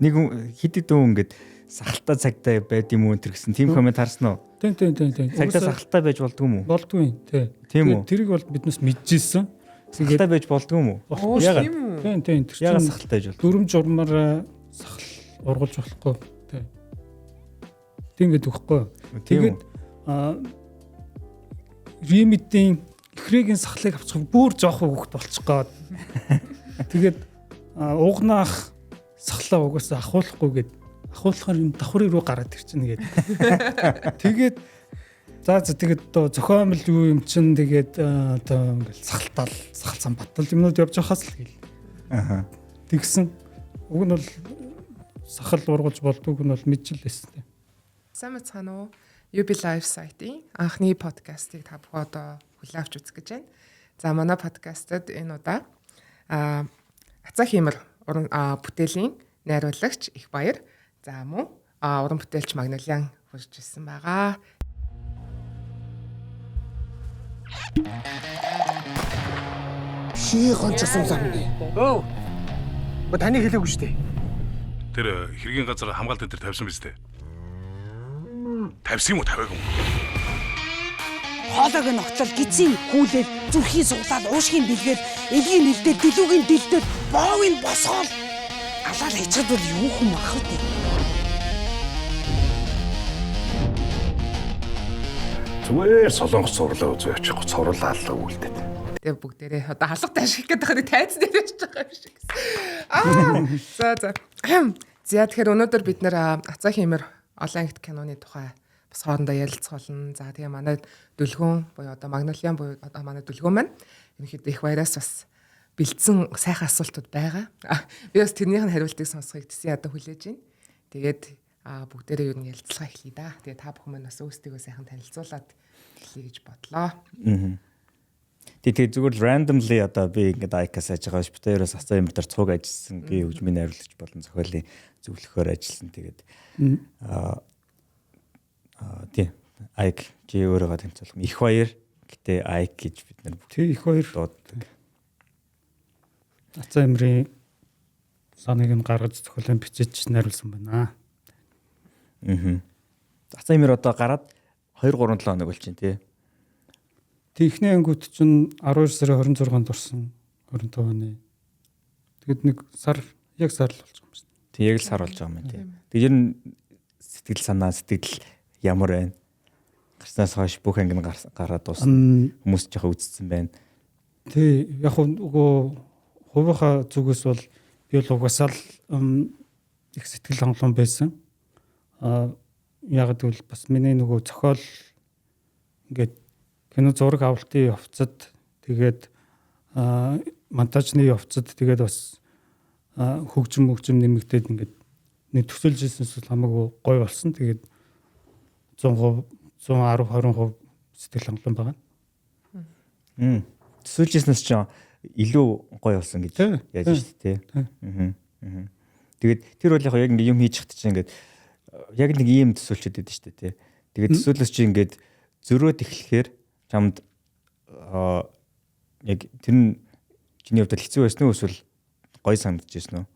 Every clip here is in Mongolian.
Нэг хэд хэдэн хүн ингээд сахалтай цагтаа байд юм уу энэ төр гэсэн тийм коммент харсан уу? Тийм тийм тийм тийм. Цагтаа сахалтай байж болдгүй юм уу? Болдгүй юм. Тий. Тийм үү? Тэрийг бол биднээс мэдчихсэн. Сахалтай байж болдгүй юм уу? Ягаад? Тийм үү? Тийм тийм. Тэр Ягаад чинь сахалтай байж болдгүй? дүрм журмаар сахал ургуулж болохгүй. Тий. Тийм гэдэг үхгүй. Тийм үү? Тэгээд Римидийн эхрээгийн сахлыг авчих бүр жоохон хүүхэд болчих гээд. Тэгээд угнаах сахлаа угаасаа ахуулахгүй гээд ахуулахаар юм давхрын руу гараад ирчихнэ гээд. Тэгээд за за тэгээд одоо зохиомл юу юм чин тэгээд одоо ингээл сахалтал сахалсан батал юмнууд явж байхаас л гээл. Аха. Тэгсэн. Уг нь бол сахал ургуулж болдгоо нь бол мэдчил байсан. Сайн мэцхан уу? UB Live сайтын анхны подкастыг та бүхэн одоо хүлээн авч үзэх гэж байна. За манай подкастад энэ удаа Ацаа хиймэр уран бүтээлийн найруулагч Их Баяр, за мөн уран бүтээлч Магнолиан хурж ирсэн байгаа. Ший гончсон замны. Өө. Ба таны хэлээгүй шүү дээ. Тэр хэргийн газар хамгаалт энэ төр тавьсан биз дээ. Тавьсан юм уу тавиагүй юм уу? Хоолойг нь огтлол гизийн хүлээл, зүрхийн суглаал, уушгийн дэлгээл, элгийн нэлдэл, дэлүүгийн дэлдэл, боовын босгоол. Алаал хийчихэд бол юу хүм ах вэ? Зүгээр солонгос цувралаа үзээ очих цуврал аллаа үлдээд. Тэгээ бүгдээрээ одоо халах таших гэдэг нэг тайз дээр явж байгаа юм шиг гэсэн. Аа за за. За тэгэхээр өнөөдөр бид нэр Ацаа хиймэр олон ангит киноны тухай бас хоорондоо ярилцах болно. За тэгээ манай дүлгөөн буюу одоо Магнолиан буюу одоо манай дүлгөөн маань ерөнхийдөө их баяраас бас бэлдсэн сайхан асуултууд байгаа. Би бас тэрнийх нь хариултыг сонсохыг тэсэн одоо хүлээж байна. Тэгээд бүгдээрээ ер нь ярилцлага эхлэе да. Тэгээ та бүхэн маань бас өөрсдийгөө сайхан танилцуулаад эхлэе гэж бодлоо. Тэгээ зүгээр л randomly одоо би ингээд Айкас яаж байгаа ш. Бид хоёроос Ацаа юмэр дээр цуг ажилласан. Би хөгжмийн найруулагч болон зохиолын зөвлөхөөр ажилласан. Тэгээд тий Айк чи өөрийгөө танилцуулах. Их Баяр гэтээ Айк гэж бид нар Тий их баяр. дууддаг. Ацаа эмрийн санааг нь гаргаж зохиолын бичиж найруулсан байна. Аа. Ацаа юмэр одоо гараад 2 3 7 хоног болчин тий. Тэг эхний ангууд чинь 12 сарын 26-нд орсон 25 оны. Тэгэд нэг сар яг сар л болж байгаа юм шин. Тий яг л сар болж байгаа юм тий. Тэг ер нь сэтгэл санаа сэтгэл ямар байна? Гарснаас хойш бүх анги нь гараад дуусна. Хүмүүс жоохон үзсэн байна. Тий яг нөгөө хувийнхаа зүгээс бол би бол угаасаа л их сэтгэл хангалуун байсан. Яг гэвэл бас миний нөгөө зохиол ингээд кино зураг авалтын явцад тэгээд монтажны явцад тэгээд бас хөгжим нэмэгдээд ингээд нэг төсөөлж ирсэнээс бол хамаагүй гоё болсон. Тэгээд 100%, 110 20% сэтгэл хангалуун байгаа. Төсөөлж ирснээс ч илүү гоё болсон гэж яаж шүү дээ. Тэгээд тэр бол яг ингээд юм хийж хат чинь ингээд яг нэг ийм төсөөлчд өгдөө шүү дээ тий. Тэгээд төсөөлөөс чи ингээд зөрөөд эхлэхээр чамд яг тэр нь чиний хувьд хэцүү байсан уу эсвэл гоё санагдаж байсан уу?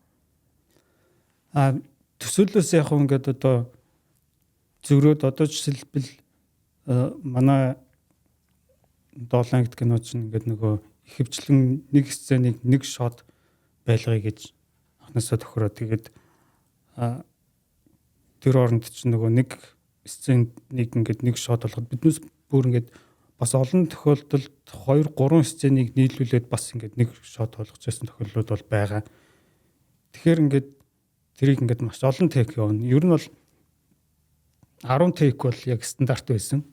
Төсөөлөөс яг ингээд одоо зөрөөд одоо жишээлбэл манай долоон ангит кино чинь ингээд нөгөө ихэвчлэн нэг сценыг нэг шот байлгая гэж анхнаасаа тохироо. Тэгээд тэр оронд чинь нөгөө нэг сценийг ингээд нэг шот болгоход биднээс бүр ингээд бас олон тохиолдолд 2 3 сценийг нийлүүлээд бас ингээд нэг шот болгож байсан тохиолдлууд бол байгаа. Тэгэхээр ингээд тэрийг ингээд маш олон тейк явна. Ер нь бол 10 тейк бол яг стандарт байсан.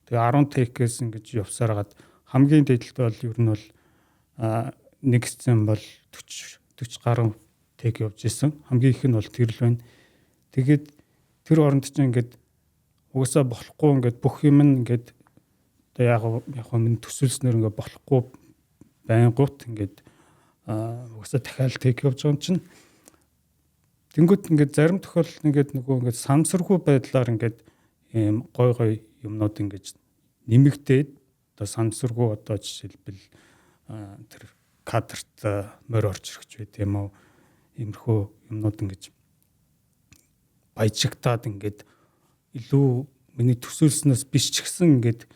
Тэгээ 10 тейкээс ингэж явсаар хагаад хамгийн дээдлэлт бол ер нь бол нэг сцен бол 40 гаруй тейк явж исэн. Хамгийн их нь бол тэр л байна. Тэгээд тэр оронд чинь ингээд угаасаа болохгүй ингээд бүх юм нь ингээд одоо яг минь төсөөлснөр ингээд болохгүй байнгут ингээд угаасаа дахиад тейк явж байгаа юм чинь. Тэнгүүт ингээд зарим тохиолдолд ингээд нөгөө ингээд самсаргүй байдлаар ингээд ийм гой гой юмнууд ингээд нэмэгдээд одоо самсаргүй одоо жишээлбэл тэр кадрт морь орж ирэх ч байт юм уу, иймэрхүү юмнууд ингэж баяжигтаад ингээд илүү миний төсөөлснөөс биш ч гэсэн ингээд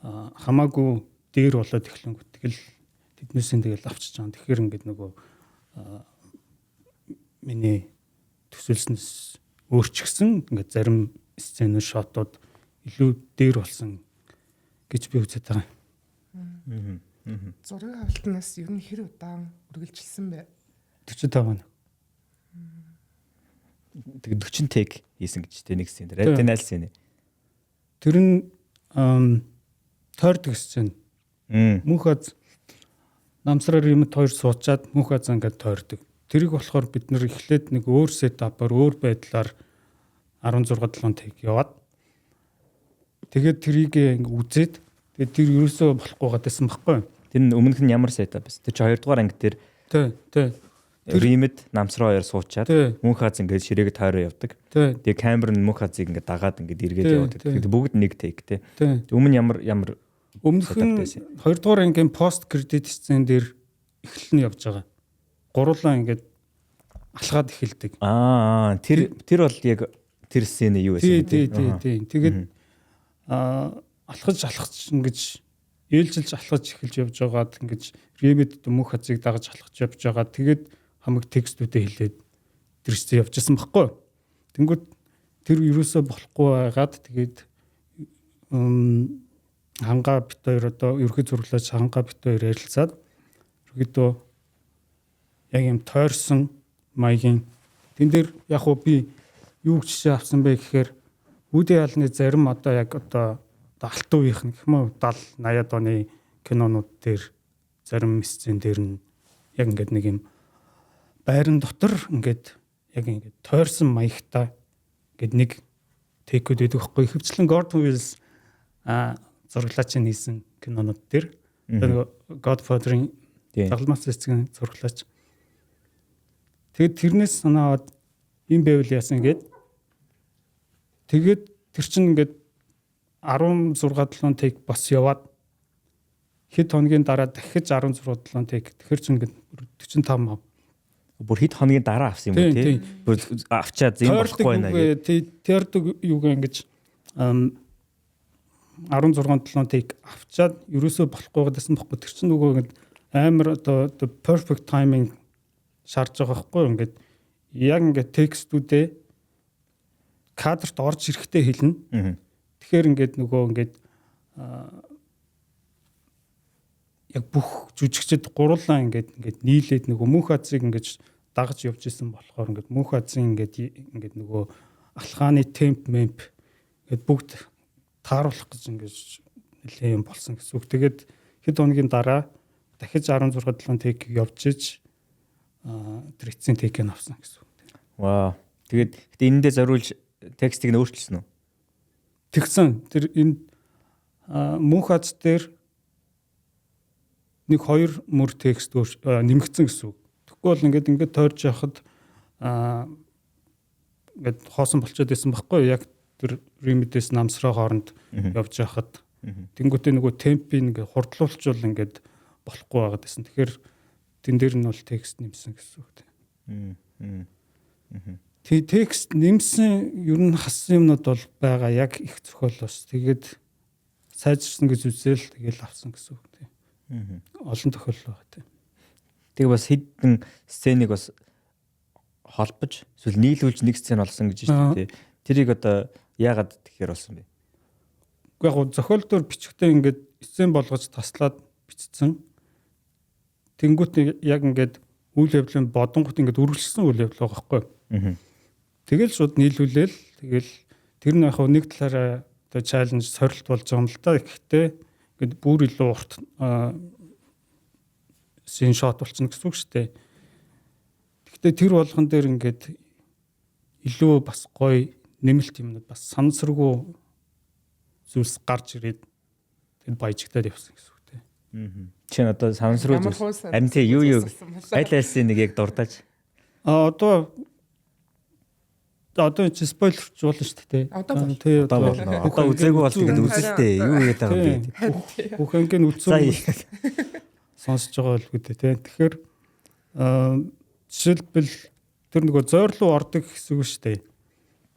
хамаагүй дээр болоод эхлэнгүүт тэгэл тэднээсээ тэгэл авчиж байгаа. Тэгэхээр ингээд нөгөө миний төсөөлснөөс өөрчгсөн ингээд зарим сцен shot ууд илүү дээр болсон гэж би үзээд байгаа. Зураг авалтнаас ер нь хэр удаан үргэлжилсэн бэ? 45 хоног. Тэгээд 40 take хийсэн гэж тэ нэг сцен дээр. Тэр аль сцен? Тэр нь тойрдог сцен. Мөнх аз намсраар юмд хоёр суучаад мөнх аз ингээд тойрдог. Тэрийг болохоор бид нэр эхлээд нэг өөр setup аар, өөр байдлаар 16 7 take яваад, тэгээд тэрийг ингээ үзээд, тэгээд тэр ерөөсөө болохгүй гадсан байхгүй. Тэр нь өмнөх нь ямар setup байсан? Тэр чи 2 дугаар анги дээр Тий, тий. Римэд намсраа хоёр суучаад мөнх аз ингээд ширээг тойроо явдаг. Тэгээ камер нь мөнх азыг ингээд дагаад ингээд эргээд яваад. Тэгээд бүгд нэг take те. Өмнө ямар ямар Өмнөх нь 2 дугаар ангийн post credit сцен дээр эхлэл нь явж байгаа. Гурлаа ингээд алхаад эхэлдэг. Аа, тэр бол яг тэр сцен юу байсан бэ? Тий. Тэгээд алхаж алхаж ингэж ээлжилж алхаж эхэлж явж байгаад, ингэж ремэд мөнх азыг дагаж алхаж явж байгаа. Тэгээд хамаг текстүүдээ хэлээд тэр сцен явж исэн баггүй. Тэнгүүд тэр ерөөсөө болохгүй байгаад, тэгээд хангаа бит хоёр, одоо ерөнхий зураглаач хангаа бит хоёр ярилцаад, ерөнхийдөө яг юм тойрсон маягийн тэн дээр яг уу би юу жишээ авсан бэ гэхээр Woody Allen-ы зарим одоо яг одоо алтан үеийнх нь гэх юм уу, 70 80-ад оны кинонууд дээр зарим сцен дээр нь яг ингээд нэг юм байран дотор ингээд яг ингээд тойрсон маягтай ингээд нэг take үүд байдаг байхгүй. Ихэвчлэн Gordon Wills зураглаачийн хийсэн кинонууд дээр, нөгөө Godfather-ын, Загалмаас цэцгэн зураглаач. Тэгээд тэрнээс санаа аваад юм байвал яасан гээд, тэгээд тэр чинь ингээд 16 7 take бас яваад, хэд хоногийн дараа дахиж 16 7 take, тэгэхээр чинь ингээд 45. Бүр хэд хоногийн дараа авсан юм уу тий? Бүр авчаад зэм болохгүй байна гэх. Тий, тойрдог юугаа ингэж 16 7 take авчаад ерөөсөө болохгүй гэдсэн бохгүй. Тэр чинь нөгөө ингээд амар одоо perfect timing шаардж байгаа байхгүй, ингээд яг ингээд текстүүдээ кадрт орж ирэхдээ хэлнэ. Тэгэхээр ингээд нөгөө ингээд яг бүх жүжигчд гурлаа ингээд нийлээд нөгөө мөнх азыг ингээд дагаж явж исэн болохоор ингээд мөнх азын ингээд нөгөө алхааны темп мемп ингээд бүгд тааруулах гэж ингээд нэлээд юм болсон гэсэн үг. Тэгээд хэд хоногийн дараа дахиж 16 7 take явж иж тэр эцсийн take ийг авсан гэсэн үг. Вау. Тэгээд гэтээ энэндээ зориулж текстийг нь өөрчилсөн үү? Тэгсэн. Тэр энэ мөнх аз дээр нэг хоёр мөр текст нэмэгдсэн гэсэн үг. Тэгэхгүй бол ингээд тойрж явахад ингээд хоосон болчиход байсан байхгүй, яг тэр римэдээс намсраа хооронд явж байхад тэнгуүтээ нөгөө темпийг ингээд хурдлуулчвал ингээд болохгүй байгаад байсан. Тэгэхээр тэн дээр нь бол текст нэмсэн гэсэн үг. Тэг текст нэмсэн, ер нь хассан юмнууд бол байгаа, яг их зохиолоос. Тэгээд сайжирсан гэж үзэл тэгэл авсан гэсэн үг тийм. Олон тохиолдол байгаа тийм. Тэгээ бас хэдэн сценыг бас холбож эсвэл нийлүүлж нэг сцен болсон гэж шүү дээ. Тэрийг одоо яагаад тэгэхээр болсон бэ? Уу яг зохиол дээр бичгтээ ингээд сцен болгож таслаад бичсэн. Тэнгүүт яг ингээд үйл явдлын бодонгот ингээд үргэлжлсэн үйл явдал байгаа байхгүй. Тэгэл шууд нийлүүлээл, тэгэл тэр нь яг нэг талаараа одоо challenge, сорилт болж байгаа юм л та. Гэхдээ ингээд бүр илүү урт scene shot болчихно гэсэн үг шүү дээ. Гэхдээ тэр болгон дээр ингээд илүү бас гоё нэмэлт юмнууд, бас сансаргүй зүйлс гарч ирээд, тэгэд баяжигдаад явсан гэсэн үг тийм. Чи одоо сансруу зүйлс харин тий юу юу аль альсын нэг яг дурдаач. А одоо чи spoiler ч болно шүү дээ. Одоо болно. Тий, Одоо болно. Одоо үзээгүй бол тэгээд үзэлтэй. Юу яриад байгаа юм бэ? Бүх ангийн үзсэн сонсож байгаа бол үү те. Тэгэхээр жишээлбэл тэр нөгөө зойрлоо ордог хэсэг шүү дээ.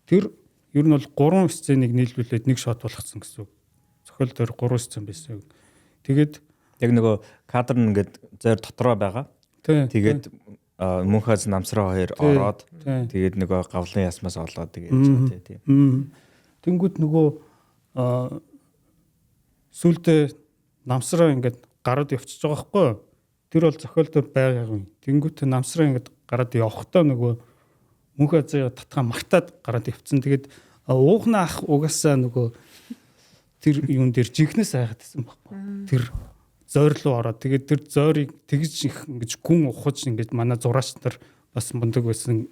Тэр ер нь бол 3 сценийг нийлүүлээд нэг shot болгоцсон гэсэн үг. Зохиол дээр 3 сцен байсан. Тэгээд яг нөгөө кадр нь ингээд зойр дотроо байгаа. Тэгээд Мөнхаз Намсраа хоёр ороод тэгээд нөгөө гавлын ясмаас олоод тэгээд яаж байгаа тийм. Тэнгүүд нөгөө сүлдээ Намсраа ингээд гараад явчихж байгаа байхгүй юу? Тэр бол зохиол дээр байгаагүй. Тэнгүүт Намсраа ингээд гараад явахдаа нөгөө Мөнхазыг татгаа магтаад гараад явцсан. Тэгээд уугна ах угаасаа нөгөө тэр юун дээр жинхнээс айгаад байсан байхгүй. Тэр зойр руу ороод тэгээд тэр зойрыг тэгж их ингэж гүн ухаж ингэж манай зураач нар бас мундаг байсан.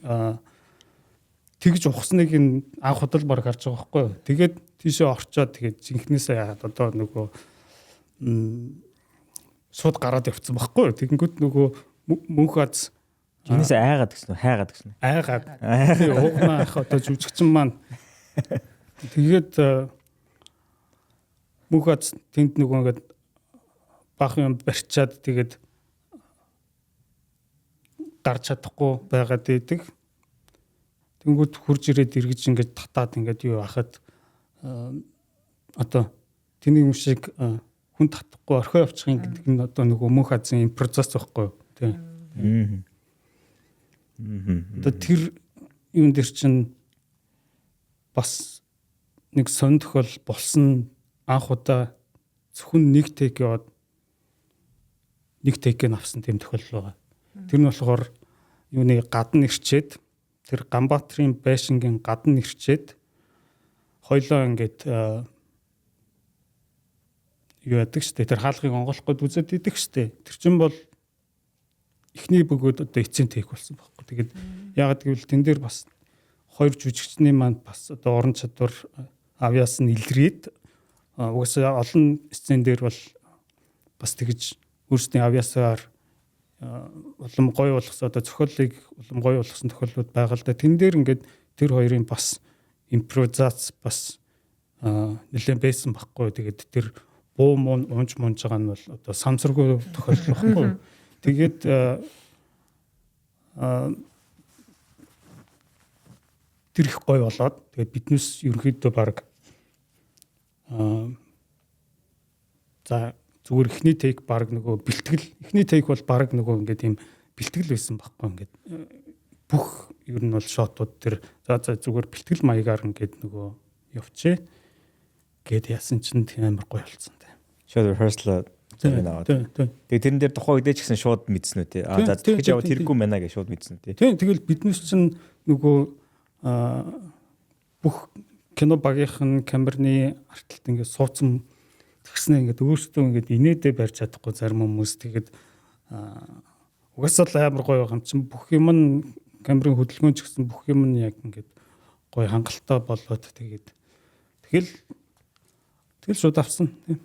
Тэгж ухсныг нь анх удал баг харж байгаа байхгүй. Тэгээд тийшээ орчоод тэгээд жинхнээсээ яагаад одоо нөгөө шууд гараад явцсан байхгүй. Тэгэнгүүт нөгөө Мөнхаз жинхнээсээ айгаад гэсэн үү? Хайгаад гэсэн үү? Айгаад. Тэгээ уугнаа ах одоо жүжигчин маань. Тэгээд Мөнхаз тэнд нөгөө ингээд баах юм барьчаад тэгээд гарч чадахгүй байгаад идэг. Тэнгүүд хурж ирээд эргэж ингээд татаад ингээд юу ахад одоо тэний юм шиг хүн татахгүй орхио явчих юм гэдэг нь одоо нөгөө Мөнхазын импровизац байхгүй юу? Тийм. Одоо тэр юун дээр чинь бас нэг сонь тохиол болсон анх удаа зөвхөн нэг тейк яваад нэг тейкийг авсан тийм тохиолдол байгаа. Тэр нь болохоор юуны гадна ирчээд тэр Ганбаатарын байшингийн гадна ирчээд хоёлоо ингээд юу яадаг штэ, тэр хаалгыг онгойлох гээд үзээд идэг штэ. Тэр чинь бол эхний бөгөөд одоо эцсийн тейк болсон байхгүй. Тэгээд яагаад гэвэл тэн дээр бас хоёр жүжигчний маань бас одоо уран чадвар авьяас нь илрээд угаасаа олон сцен дээр бол бас тэгж өөрсдийн авьяасаар улам гоё болгосон одоо зохиолыг улам гоё болгосон тохиолдлууд байгаа л да. Тэн дээр ингээд тэр хоёрын бас импровизац бас нэлээд байсан байхгүй. Тэгээд тэр буу муу унж мунж байгаа нь бол одоо самсаргүй тохиолдол байхгүй. Тэгээд тэр их гоё болоод тэгээд биднээс ерөнхийдөө баг за зүгээр эхний тейк баг нөгөө бэлтгэл, эхний тейк бол баг нөгөө ингээд ийм бэлтгэл байсан байхгүй ингээд бүх ер нь бол шотууд тэр за зүгээр бэлтгэл маягаар ингээд нөгөө явчихэ гэд яасан чинь тийм амар гоё болсон тийм. Шууд rehearsal зэрэг аваад. Тэгээ тэрэн дээр тухайн үедээ ч гэсэн шууд мэдсэн үү те. А за тэгж яваад хэрэггүй мэнэ гэж шууд мэдсэн үү те. Тийм, тэгэл биднес чинь нөгөө бүх кино багийнхан камерны арталт ингээд суудсан тэгснэ ингээд өөрсдөө ингээд инээдээ барьж чадахгүй зарим хүмүүс тэгээд угаасаа л амар гоё байгаа юм чинь бүх юм нь камерын хөдөлгөөн ч гэсэн бүх юм нь яг ингээд гоё хангалттай болоод тэгээд тэгэл шууд авсан тийм.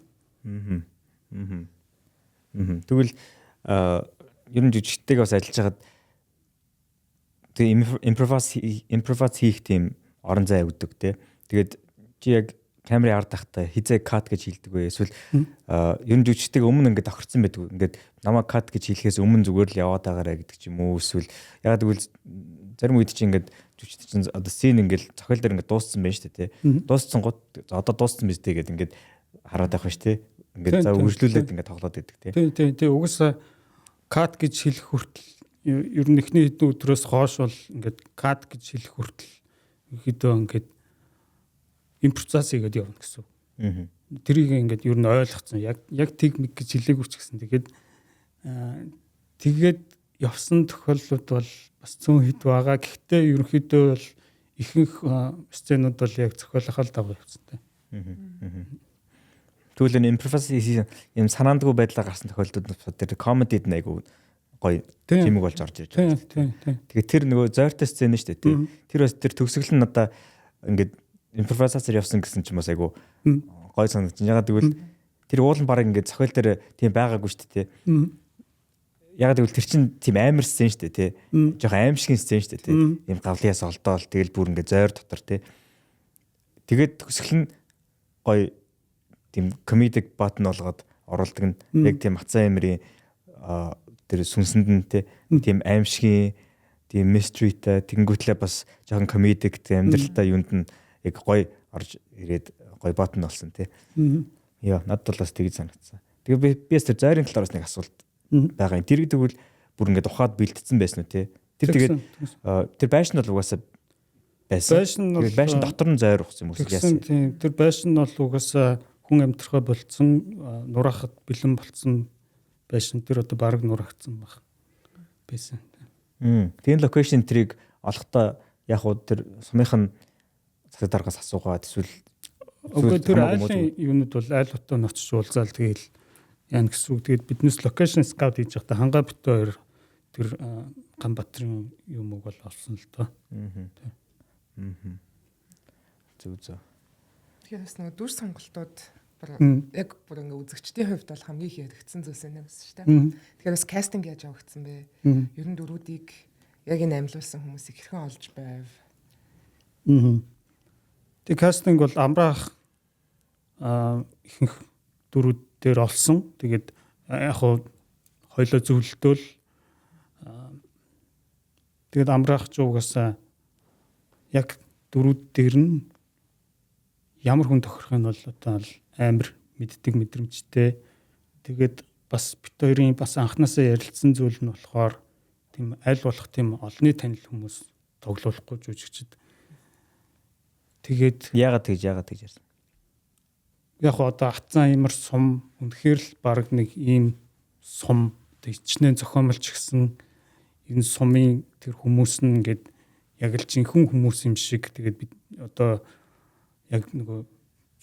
Тэгвэл ер нь жүжигчтэйг бас ажиллаж байхад тэг импровиз хийх тийм орон зай өгдөг тий. Тэгээд чи яг камерын ард тахта хизээ кат гэж хэлдэг вэ? Эсвэл ер нь жүжигчтэйг өмнө ингээд тохирцсон байдаг. Ингээд намайг кат гэж хэлэхээс өмнө зүгээр л яваад байгаарэ гэдэг ч юм уу? Эсвэл ягаад гэвэл зарим үед чи ингээд жүжигчтэй чинь одоо сцен ингээд зохиол дээр ингээд дууссан байна шүү дээ тий. Дууссан гот одоо дууссан биз дээ гэд ингээд хараад байх шүү дээ. Ингээд за үргэлжлүүлээд ингээд тоглоод идэг тий. Тий, тий. Угаасаа кат гэж хэлэх хүртэл ер нь эхний хэдэн өдрөөс хойш бол ингээд кат гэж хэлэх хүртэл ерөөдөө ингээд импровизац хийгээд явна гэсэн. Тэрийг ингээд ер нь ойлгоцсон. Яг тэг мэг гэж хэлээгүй ч гэсэн тэгээд тэгээд явсан тохиолдлууд бол бас цөөн хэд байгаа. Гэхдээ ерөнхийдөө бол ихэнх сценүүд бол яг зохиолынхаа л дагуу явсан те. Тэгвэл энэ импровиз юм санаандгүй байдлаар гарсан тохиолдлууд тэр комедид айгу гоё тэмэг болж орж ирж байгаа. Тэгээд тэр нөгөө зойртой сцен шүү дээ тий. Тэр бас тэр төгсгөл нь одоо ингээд импровизацаар явсан гэсэн чинь бас айгу гоё санагдчих. Ягаад гэвэл тэр уулын бараг ингээд зохиол дээр тийм байгаагүй шүү дээ тий. Ягаад гэвэл тэр чинь тийм амар сцен шүү дээ тий. Жохон аимшигын сцен шүү дээ тий. Ийм гавлын яс олдоол тэгэл бүр ингээд зойр дотор тий. Тэгээд төгсгөл нь гоё тийм comedic button болгоод оруулдаг нь яг тийм Ацан эмрийн тэр сүнсэнд нь тий тийм аимшигын тийм mysteryтэй, тэнгүүтлээ бас жоохон comedic, тийм амьдралтай юунд нь яг гоё орж ирээд гоё бат нь болсон тий. Яа, надад бол бас тэгж санагдсан. Тэгээ би бас тэр зайрын талаар бас нэг асуулт байгаа юм. Тэр тэгвэл бүр ингээд ухаад бэлтцсэн байсан уу тий? Тэр тэгээд тэр байшин бол угаасаа байсан. Байшин бол байшин дотор нь зайр ухсан юм уу яасан? Тийм. Тэр байшин бол угаасаа хүн амьдрахаа болцсон, нураахад бэлэн болцсон байшин тэр одоо бараг нураагдсан баг байсан. Тийм location тэрийг олохдоо яг уу тэр сумынх нь засаг даргаас асуугаад эсвэл үгүй тэр айлын юунууд бол айл утаа нь очиж уулзаал тэгээл яана гэсэн үг. Тэгээд биднээс location scout хийж байхдаа хангаа бит хоёр тэр Ганбаатарын юм уу бол олсон л доо. Зөв зөв. Тэгэхээр бас нөгөө дүр сонголтууд яг бүр ингээ үзэгчдийн хувьд бол хамгийн их яригдсан зүйлс юм байна шүү дээ. Тэгэхээр бас casting яаж явагдсан бэ? Ер нь дүрүүдийг яг энэ амьлуулсан хүмүүсийг хэрхэн олж байв? Тэг casting бол амраах ихэнх дүрүүд дээр олсон. Тэгээд яг хуу хоёлоо зөвлөлтөөл тэгээд амраах ч угаасаа яг дүрүүд дээр нь ямар хүн тохирох нь бол одоо амар мэддэг мэдрэмжтэй. Тэгээд бас бит хоёрын бас анханасаа ярилцсан зүйл нь болохоор тийм аль болох тийм олонний танил хүмүүс тоглоулахгүй жүжигчд. Тэгээд яагаад тэгж ярьсан? Яг одоо атсан ямар сум үнэхээр л баг нэг ийм сум ичнэн зохиомлч гисэн энэ сумын тэр хүмүүс нь ингээд яг л жинхэнэ хүмүүс юм шиг тэгээд бид одоо яг нөгөө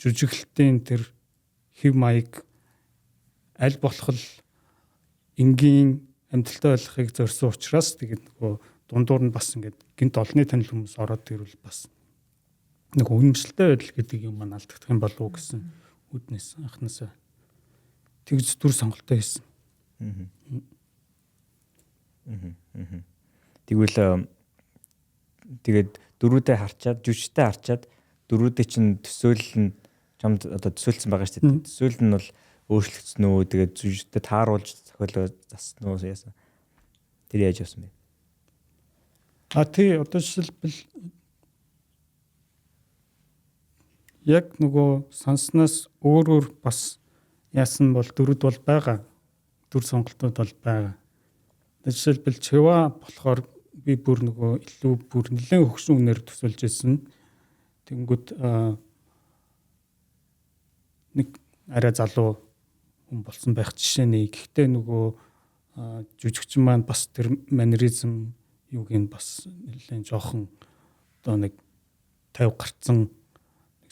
жүжиглэлтийн тэр хэв маяг аль болох л энгийн амьдралтай байхыг зорьсон учраас тэгээд нөгөө дундуур нь бас ингээд гинт олонний танил хүмүүс ороод ирвэл бас нэг үнэмшилтэй байдал гэдэг юм маань алдагдах юм болов уу гэсэн үднэс анхнаасаа тэгж дүр сонголтоо хийсэн. Тэгвэл тэгээд дөрүүдээ харчаад, жүжигчтэй харчаад дөрүүдээ чинь төсөөлөл нь чамд одоо төсөөлсөн байгаа шүү дээ. Төсөөлөл нь бол өөрчлөгдсөн үү? Тэгээд жүжигчтэй тааруулж зохиолоо зассан уу яасан? Тэр яаж явсан бэ? А тий одоо жишээлбэл яг нөгөө санснаас өөр өөр бас яасан бол дүрүүд бол байгаа. Дүр сонголтууд бол байгаа. Жишээлбэл Чева болохоор би бүр нөгөө илүү бүр нэлээд хөгшин үнээр төсөөлж ирсэн. Тэнгүүд нэг арай залуу хүн болсон байх жишээ нэ. Гэхдээ нөгөө жүжигчин маань бас тэр манеризм юуг нь бас нэлээд жоохон одоо нэг 50 гарцсан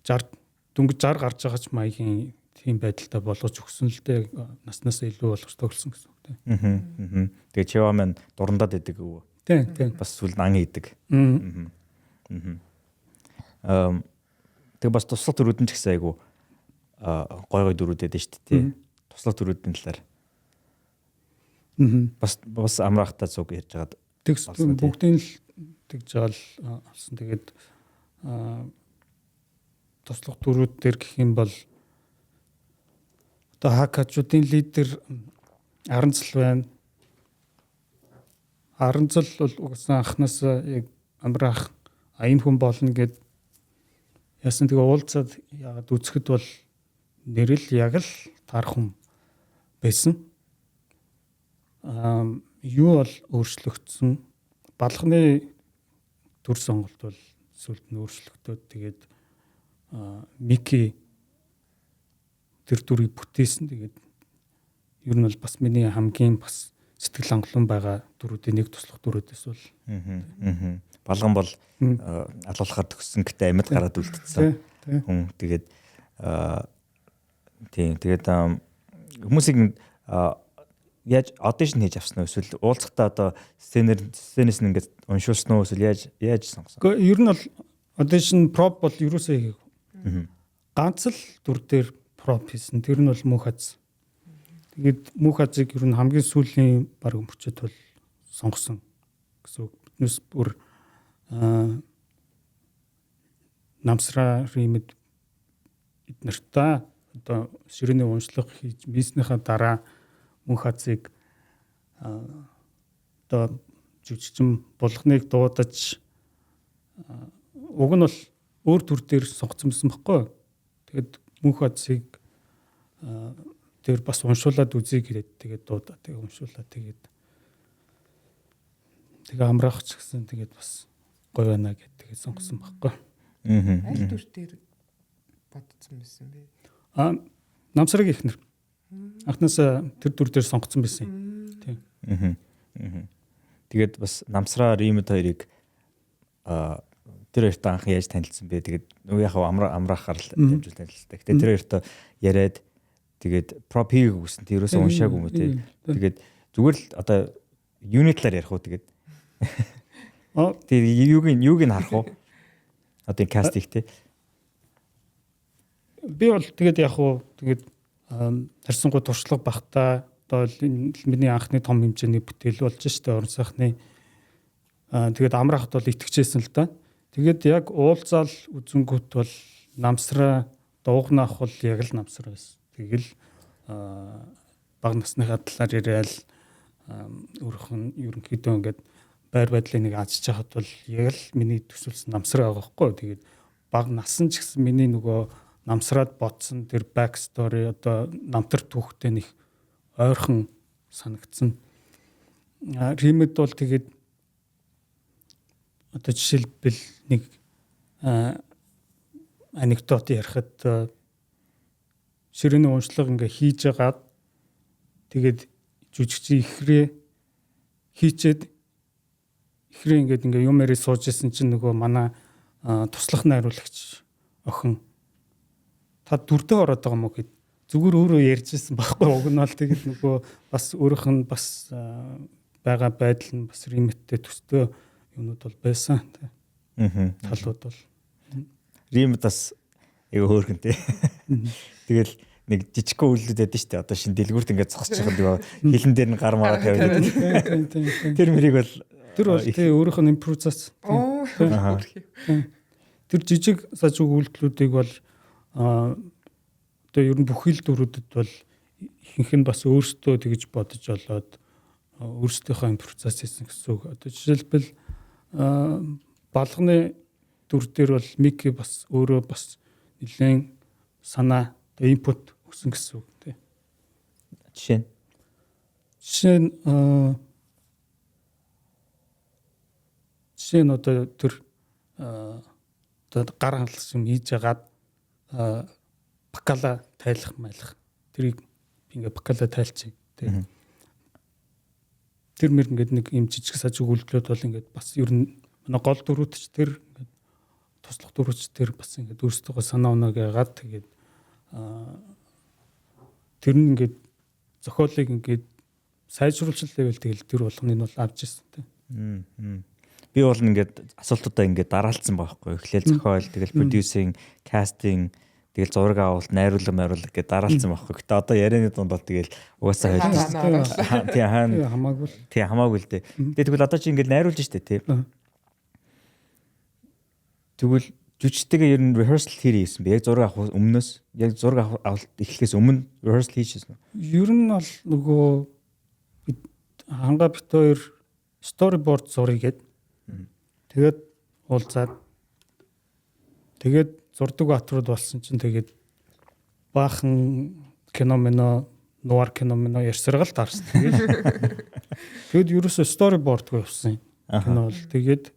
60 дөнгөж 60 гарч байгаа ч маягийн тийм байдалтай болгож өгсөн л дээ. Наснаас илүү болгож тоглосон гэсэн үг тийм. Тэгээ Чева маань дурандаад идэг өвөө. Тийм, тийм. Бас сүл ан идэг. Тэгээ бас туслах дүрүүд нь ч гэсэн айгу гой гой дүрүүд байдаг шүү дээ. Туслах дүрүүдийн талаар. Бас амраахтай цуг ярьж байгаад тэгс бүгдийг л тэгж байгаа л олсон. Тэгээд туслах дүрүүд дээр гэх юм бол одоо хакачуудын лидер Аранцал байна. Аранцал бол угаасаа анхнаасаа яг амраах энэ хүн болно гэд яасан тэгээ уулзаад яагаад үзэхэд бол нэрэл яг л таарах хүн байсан. Юу бол өөрчлөгдсөн. Балганы төр сонголт бол сүлд нь өөрчлөгдөөд тэгээд Мики тэр дүрийг бүтээсэн. Тэгээд ер нь бол бас миний хамгийн бас сэтгэл хангалуун байгаа дүрүүдийн нэг туслах дүрүүдээс бол. Балган бол алуулахаар төгссөн гэтээ амьд гараад үлдсэн хүн. Тэгээд тийм тэгээд хүмүүсийг яаж audition хийж авсан уу эсвэл уулзахдаа одоо сценээс нь ингээд уншуулсан уу эсвэл яаж сонгосон? Гэхдээ ер нь бол audition prop бол ерөөсөө хийгээгүй. Ганц л дүр дээр prop хийсэн. Тэр нь бол мөнх аз. Тэгээд мөнх азыг ер нь хамгийн сүүлийн баг мөчөд бол сонгосон гэсэн үг. Биднээс бүр намсраа римэд эднэртээ одоо ширээний уншлага хийж бизнесийнхаа дараа мөнх азыг одоо Жүжигчин Булганыг дуудаж, уг нь бол өөр төр дээр сонгоцсон байсан байхгүй. Тэгээд Мөнх Азыг тэр бас уншуулад үзье гээд тэгээд дуудаа. Тэгээд уншуулаад тэгээд тэгээ амраах ч гэсэн тэгээд бас гоё байна гэд тэгээд сонгосон байхгүй. Аль дүр дээр бодсон байсан бэ? Намсраг ихнэр. Анхнаасаа тэр дүр дээр сонгоцсон байсан. Тийм. Тэгээд бас Намсраа, Римэд хоёрыг тэр хоёртой анх яаж танилцсан бэ? Тэгээд нөгөө яг амраах гарал дамжуул танилцдаг. Гэтэ тэр хоёртой яриад тэгээд prop хийгээгүй гэсэн. Тэр ерөөсөө уншаагүй юм тий. Тэгээд зүгээр л одоо юуны талаар ярих уу тэгээд. Тэгээд юуг нь харах уу? Одоо энэ cast ийг тий. Би бол тэгээд яг уу тэгээд харьцангуй туршлага багтаа одоо миний анхны том хэмжээний бүтээл болж штэ, орон сайхны. Тэгээд амраахад бол итгэжсэн л да. Тэгээд яг уулзаал үзэнгүүт бол Намсраа дуугнаах бол яг л Намсраа байсан. Тэгэл бага насныхаа талаар яриад, өөрөх нь ерөнхийдөө ингээд байр байдлыг нэг ажиж хахад бол яг л миний төсөөлсөн Намсраа байгаа байхгүй. Тэгээд бага насан ч гэсэн миний нөгөө Намсраад бодсон тэр back story, одоо намтар түүхтэй нэг ойрхон санагдсан. Римэд бол тэгээд одоо жишээлбэл нэг анекдот ярихад, ширээний уншлага ингээ хийж агаад, тэгээд жүжигчийн ихрээ хийчээд, ихрээ ингээд ингээ юм яриа сууж исэн чинь нөгөө манай туслах найруулагч охин "Та дүрдээ ороод байгаа юм уу?" гэд зүгээр өөрөө ярьж ирсэн байхгүй. Уг нь бол тэгээд нөгөө бас өөрийнх нь бас байгаа байдал нь бас Римэттэй төстэй юмнууд бол байсан. Талууд бол. Римэд бас айгүй хөөрхөн тий. Тэгэл нэг жижигхэн үйлдэл байдаг шүү дээ. Одоо шин дэлгүүрт ингээд зогсож байгаа нөгөө хилэн дээр нь гар мараа тавиад. Тэр мөрийг бол Тэр бол тий, өөрийнх нь импровизац. Тэр жижиг сажиг үйлдэлүүдийг бол одоо ер нь бүх хил дүрүүдэд бол ихэнх нь бас өөрсдөө тэгж бодож олоод, өөрсдийнхөө импровизац хийсэн гэсэн үг. Одоо жишээлбэл Балганы дүр дээр бол Мики бас өөрөө бас нэлээд санаа, одоо input өгсөн гэсэн үг тий. Жишээ нь? Жишээ нь одоо тэр одоо гар хангалах юм хийж агаад бакала тайлах майлах, тэрийг би ингээ бакала тайлчих тий. Тэр мэр ингээд нэг юм жижиг сажиг үйлдэлүүд бол ингээд бас ер нь манай гол дүрүүд ч, тэр ингээд туслах дүрүүд ч, тэр бас ингээд өөрсдөө санаа оноог яагаад тэгээд тэр нь ингээд зохиолыг ингээд сайжруулах level, тэгэл тэр болгоныг нь бол авч ирсэн тий. Би бол ингээд асуултуудаа ингээд дараалцсан байхгүй. Эхлээл зохиол, тэгэл producing, casting, тэгэл зураг авалт, найруулга, найруулга гэдээ дараалцсан байхгүй. Гэтэ одоо ярианы дунд бол тэгэл угаасаа хойлсон. Тий, хаана хамаагүй л. Тий, хамаагүй л дээ. Тэгээ тэгвэл одоо чи ингээд найруулж штэ тий. Тэгвэл жүжигчтэйгээ ер нь rehearsal хэр хийсэн бэ? Яг зураг авах өмнөөс, яг зураг авалт эхлэхээс өмнө rehearsal хийжсэн үү? Ер нь бол нөгөө бид ханга бит хоёр storyboard зуръя гэд. Тэгээд уулзаад, тэгээд зурдаг баатрууд болсон чинь тэгээд баахан кино мино, нуар кино мино ярьсарга л таарсан. Тэгээд ерөөсөө storyboard-гүй явсан кино бол. Тэгээд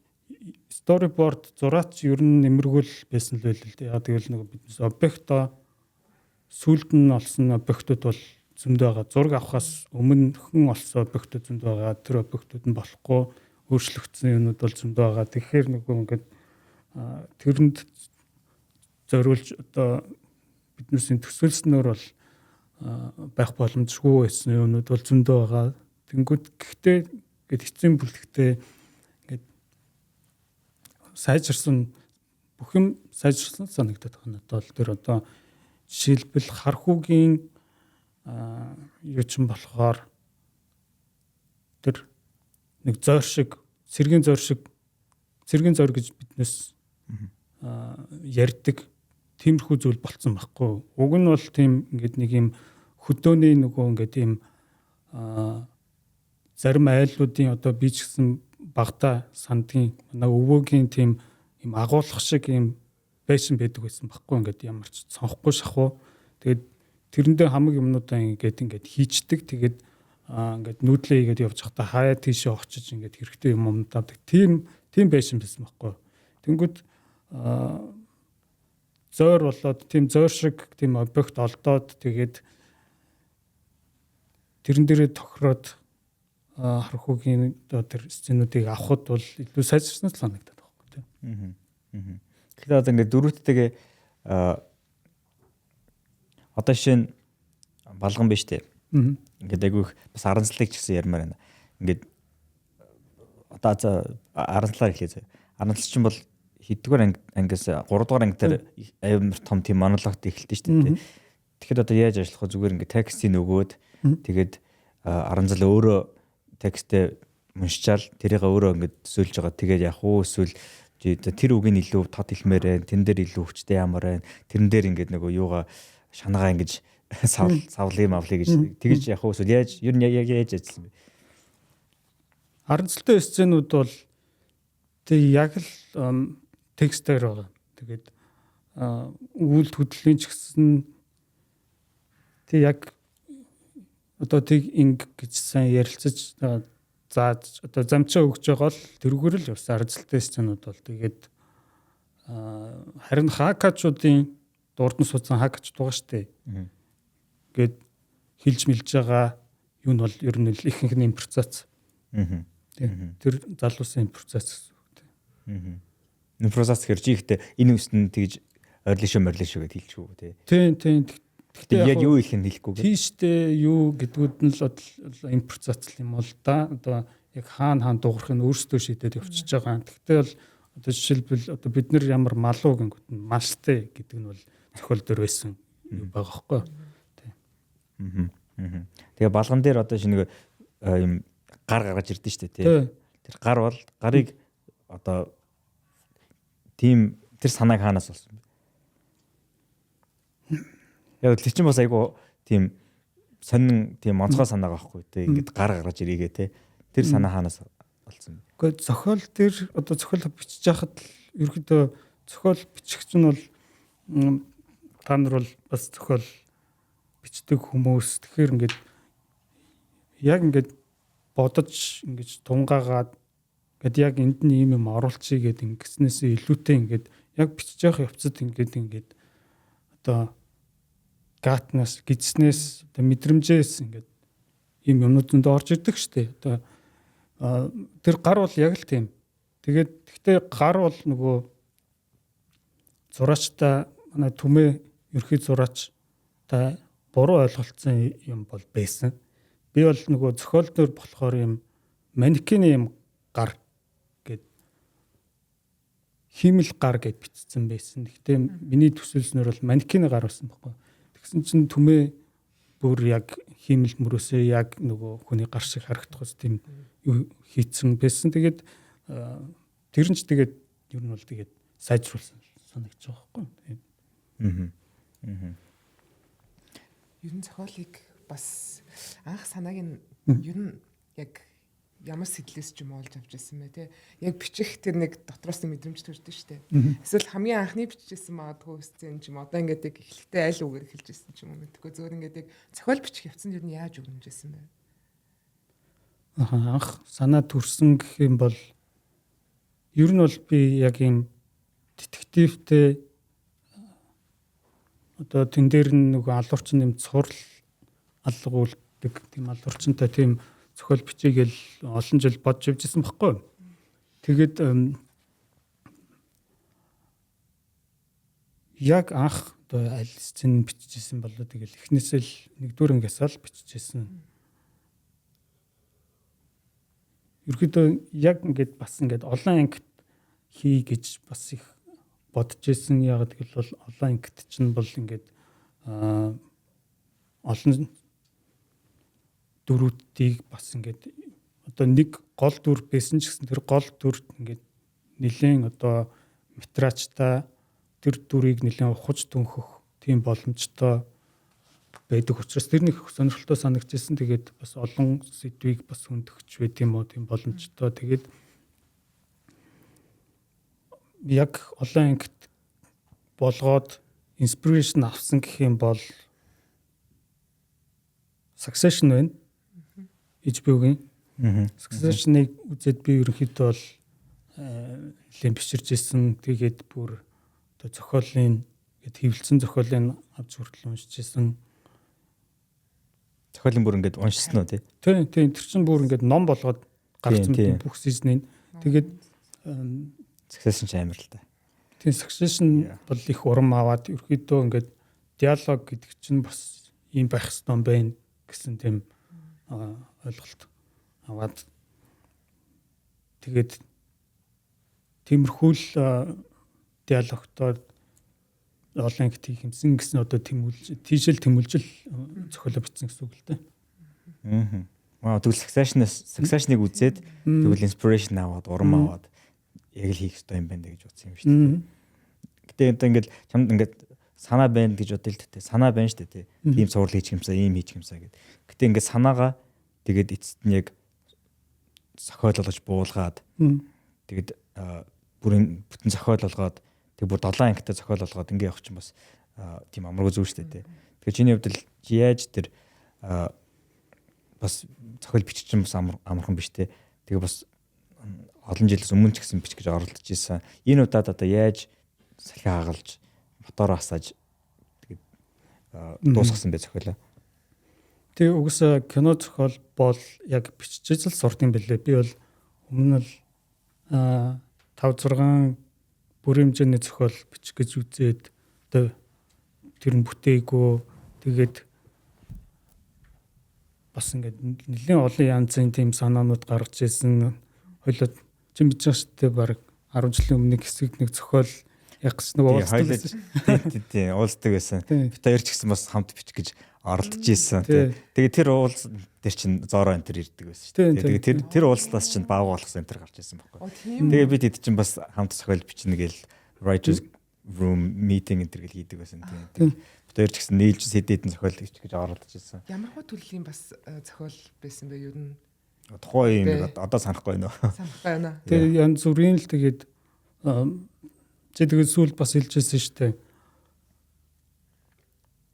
storyboard зураач ер нь нэмэргүй л байсан л байл л дээ. Яг тэгэл нөгөө биднес объекто сүүлд нь олсон объектууд бол зөндөө байгаа. Зураг авахаас өмнөхөн олсон объектууд зөндөө байгаа. Тэр объектууд нь болохгүй өөрчлөгдсөн юмнууд бол зөндөө байгаа. Тэгэхээр нөгөө ингээд тэрэнд зориулж одоо биднээсийн төсөөлснөөр бол байх боломжгүй байсан юмнууд бол зөндөө байгаа. Тэнгүүд гэхдээ ингээд эцсийн бүлэгтээ ингээд сайжирсан, бүх юм сайжирсан санагдаад байгаа надад бол. Тэр одоо жишээлбэл хархүүгийн юу ч юм болохоор тэр нэг зойр шиг, цэргийн зойр шиг, цэргийн зойр гэж биднес ярьдаг тиймэрхүү зүйл болцсон байхгүй. Уг нь бол тийм ингээд нэг юм хөдөөний нөгөө ингээд ийм зарим айлуудын одоо би ч гэсэн багада сандгийн манай өвөөгийн тийм юм агуулах шиг юм байшин байдаг байсан баггүй, ингээд ямар ч цонхгүй шахуу. Тэгээд тэрэндээ хамаг юмнуудаа ингээд хийчдэг. Тэгээд ингээд нүүдлээ хийгээд явж байхдаа хаяа тийшээ очиж ингээд хэрэгтэй юм авдаг. Тийм байшин байсан баггүй. Тэнгүүд зөөр болоод тийм зөөр шиг тийм объект олдоод тэгээд тэрэн дээрээ тохироод хархуугийн одоо тэр сценүүдийг авахд бол илүү сайжирсан л санагдаад байгаа байхгүй тийм. Тэгэхээр одоо ингээд дөрөвтэйгээ одоо шинэ балган биш үү? Ингээд айгүй их бас аранцлыг ч гэсэн ярмаар байна. Ингээд одоо аранцлаар эхлэе заяа. Аранцл чинь бол хэддүгээр ангиас 3 дугаар анги дээр амар том тийм монологт эхэлдэг шүү дээ. Тэгэхэд одоо яаж ажиллах вэ? Зүгээр ингээд текстийг өгөөд тэгээд аранцл өөрөө текстээ уншичаал тэрийг өөрөө ингээд төсөөлж байгаа. Тэгээд яг уу эсвэл тэр үгийг илүү тод хэлмээр байна. Тэн дээр илүү хүчтэй ямар байна. Тэрэн дээр ингээд нөгөө юугаа шанагаа ингэж савлыг мавлыг гэж тэгэж яг уу эсвэл яаж ер нь яг яаж ажилласан бэ? Харанцалтай сценүүд бол тэг яг л текстээр байгаа. Тэгээд үйл хөдлөлийн ч гэсэн тэг яг одоо тэг инг гэж сайн ярилцаж зааж одоо замчаа өгч байгаа л тэрүүгээр л явсан харанцалтай сценүүд бол. Тэгээд харин хакачуудын дурдан суудсан хакач байгаа штэ. Ингээд хилж мэлж байгаа юу нь бол ер нь л ихэнх нь импровизац. Тэр залуусын импровизац гэсэн үг тийм. Импровизац гэхэр чи ихтэй энэ үст нь тэгж ойрлоо морлоо шүү гэд хэлчихв үү тий. Тийм тийм. Гэхдээ яг юу хэлэх нь хэлэхгүй. Тийм штэ юу гэдгүүд нь л импровизац юм бол да. Одоо яг хаана дуурах нь өөрсдөө шийдээд явчихж байгаа. Гэхдээ бол одоо жишээлбэл одоо бид нар ямар малуу гингүүт нь малстэй гэдэг нь бол зохиол дөр байсан юм байгаа хөөхгүй. Тийм. Тэгээ балган дээр одоо шинэ нэг юм гар гаргаж ирдэ штэ тий. Тэр гар бол гарыг одоо тийм тэр санааг хаанаас олсон бэ? Яг тэр чинь бас айгу тийм сонин тийм онцгой санаа байхгүй тий. Ингээд гар гаргаж ирээгээ тий. Тэр санаа хаанаас олсон бэ? Гэхдээ зохиол дээр одоо зохиол бичиж яхад л ерөөдөө зохиол бичих чинь бол та нар бол бас зохиол бичдэг хүмүүс. Тэгэхээр ингээд яг ингээд бодож ингэж тунгаагаад ингээд яг энд нь ийм юм оруулчихъя гэд ингэснээс илүүтэй ингээд яг бичиж явах явцад ингээд одоо гатнаас гидснээс одоо мэдрэмжээс ингээд ийм юмнууд зөндөө орж ирдэг штэ. Одоо тэр гар бол яг л тийм. Тэгээд гэхдээ гар бол нөгөө зураачтай манай түмээ ерхий зураач та буруу ойлголцсон юм бол байсан. Би бол нөгөө зохиол төр болохоор юм манекены юм гар гэд хиймэл гар гэд бичсэн байсан. Гэхдээ миний төсөөлснөр бол манекены гар байсан байхгүй. Тэгсэн чинь түмээ бүр яг хиймэл мөрөөсөө яг нөгөө хүний гар шиг харагдах ус тийм юу хийцэн байсан. Тэгээд тэр нь ч тэгээд ер нь бол тэгээд сайжруулсан санагдаж байгаа байхгүй. Ер нь зохиолыг бас анх санааг нь ер нь яг ямар сэтлээс ч юм олж авч ирсэн бэ те. Яг бичих тэр нэг дотроос нэг мэдрэмж төрдөг штэ. Эсвэл хамгийн анхны бичижсэн магадгүй сцен ч юм одоо ингээд яг эхлэхдээ аль үгээр эхэлж ирсэн ч юм уу мэдгүй. Зөвөр ингээд яг зохиол бичих явцанд ер нь яаж өгнөжсэн бэ? Анх санаа төрсөн гэх юм бол ер нь бол би яг юм детективтэй одоо тэн дээр нь нөгөө алуурчин юм цурал алга үлддэг тийм алуурчинтай тийм зохиол бичээгээл олон жил бодж явж исэн баггүй. Тэгээд яг анх одоо аль сцен бичижсэн болоо тэгэл эхнээсээ л нэгдүгээр ангиасаа л бичижсэн. Ерөнхийдөө яг ингээд бас ингээд олон ангит хий гэж бас их бодож исэн. Яг гэвэл бол олон ангит чинь бол ингээд олон дүрүүдийг бас ингээд одоо нэг гол дүр байсан ч гэсэн тэр гол дүрт ингээд нэлээд одоо метрачтай тэр дүрийг нэлээд ухаж түнхэх тийм боломжтой байдаг учраас тэр нэг сонирхолтой санагдчихсэн. Тэгээд бас олон сэдвийг бас хөндөгч байт юм уу тийм боломжтой. Тэгээд Яг олон ангит болгоод inspiration авсан гэх юм бол Succession байна. HBO-гийн. Succession-ыг үзээд би ерөнхийдөө бол нэлээд биширч исэн. Тэгээд бүр одоо зохиолын гээд хэвлэлсэн зохиолын авч хүртэл уншиж исэн. Зохиолын бүр ингээд уншсан уу тий? Тийм, тийм. Тэр чинь бүр ингээд ном болгоод гарсан бүх season-ийг. Тэгээд Succession ч амар л та. Тийм, Succession бол их урам аваад ерөнхийдөө ингээд диалог гэдэг чинь бас ийм байх ёстой юм байна гэсэн тийм ойлголт аваад, тэгээд тиймэрхүү л диалогтой олон ангит хийх юмсан гэсэн одоо тэмүүлж тийшэл тэмүүлжил зохиолоо бичсэн гэсэн үг л дээ. Аа. Вау, тэгвэл Succession-ыг үзээд тэгвэл inspiration аваад, урам аваад яг л хийх ёстой юм байна гэж бодсон юм шүү дээ. Гэтэ одоо ингээд чамд ингээд санаа байна гэж бодъё л дээ. Санаа байна шүү дээ. Тийм цуврал хийчих юмсаа, ийм хийчих юмсаа гэд. Гэтэ ингээд санаагаа тэгээд эцэст нь яг зохиол болгож буулгаад, тэгээд бүрэн бүтэн зохиол болгоод, тэг бүр 7 ангитай зохиол болгоод ингээ явах чинь бас тийм амаргүй зүйл шүү дээ. Тэгэхээр чиний хувьд л яаж тэр бас зохиол бичих чинь бас амархан биш те. Тэгээ бас олон жилээс өмнө ч гэсэн бичих гэж оролдож исэн. Энэ удаад одоо яаж салхи хагалж, мотор асааж, тэгээд дуусгасан бэ зохиолоо? Тэгээ угсаа кино зохиол бол яг биччихэл сурдсан бэлээ. Би бол өмнө нь 5 6 бүрийн хэмжээний зохиол бичих гэж үзээд одоо тэр нь бүтээгүй, тэгээд бас ингээд нэлээд олон янзын тийм санаанууд гаргаж ирсэн. Хоёлоо чи мэдж байгаа шүү дээ, баг 10 жилийн өмнө хэсэг нэг зохиол яг гэсэн нэг уулздаг байсан. Тийм, уулздаг байсан. Бид хоёр ч гэсэн бас хамт бичих гэж оролдож исэн. Тэгээ тэр уулз тэр чинь Зоро энэ төр ирдэг байсан шүү дээ. Тэгээ тэр уулзлаас чинь баав болгосон энэ төр гарч ирсэн байхгүй. Тэгээ бид хэд чинь бас хамт зохиол бичнэ гээл writers room meeting энэ төр гэл хийдэг байсан. Тийм. Бид хоёр ч гэсэн нийлж хэд хэдэн зохиол бичих гэж оролдож исэн. Ямар хуу төрлийн бас зохиол байсан бэ ер нь? Тухайн юм одоо санахгүй байна уу? Санахгүй байна. Тэгээ янз бүрийн л, тэгээд чи тэгээд сүүл бас хэлжсэн шүү дээ.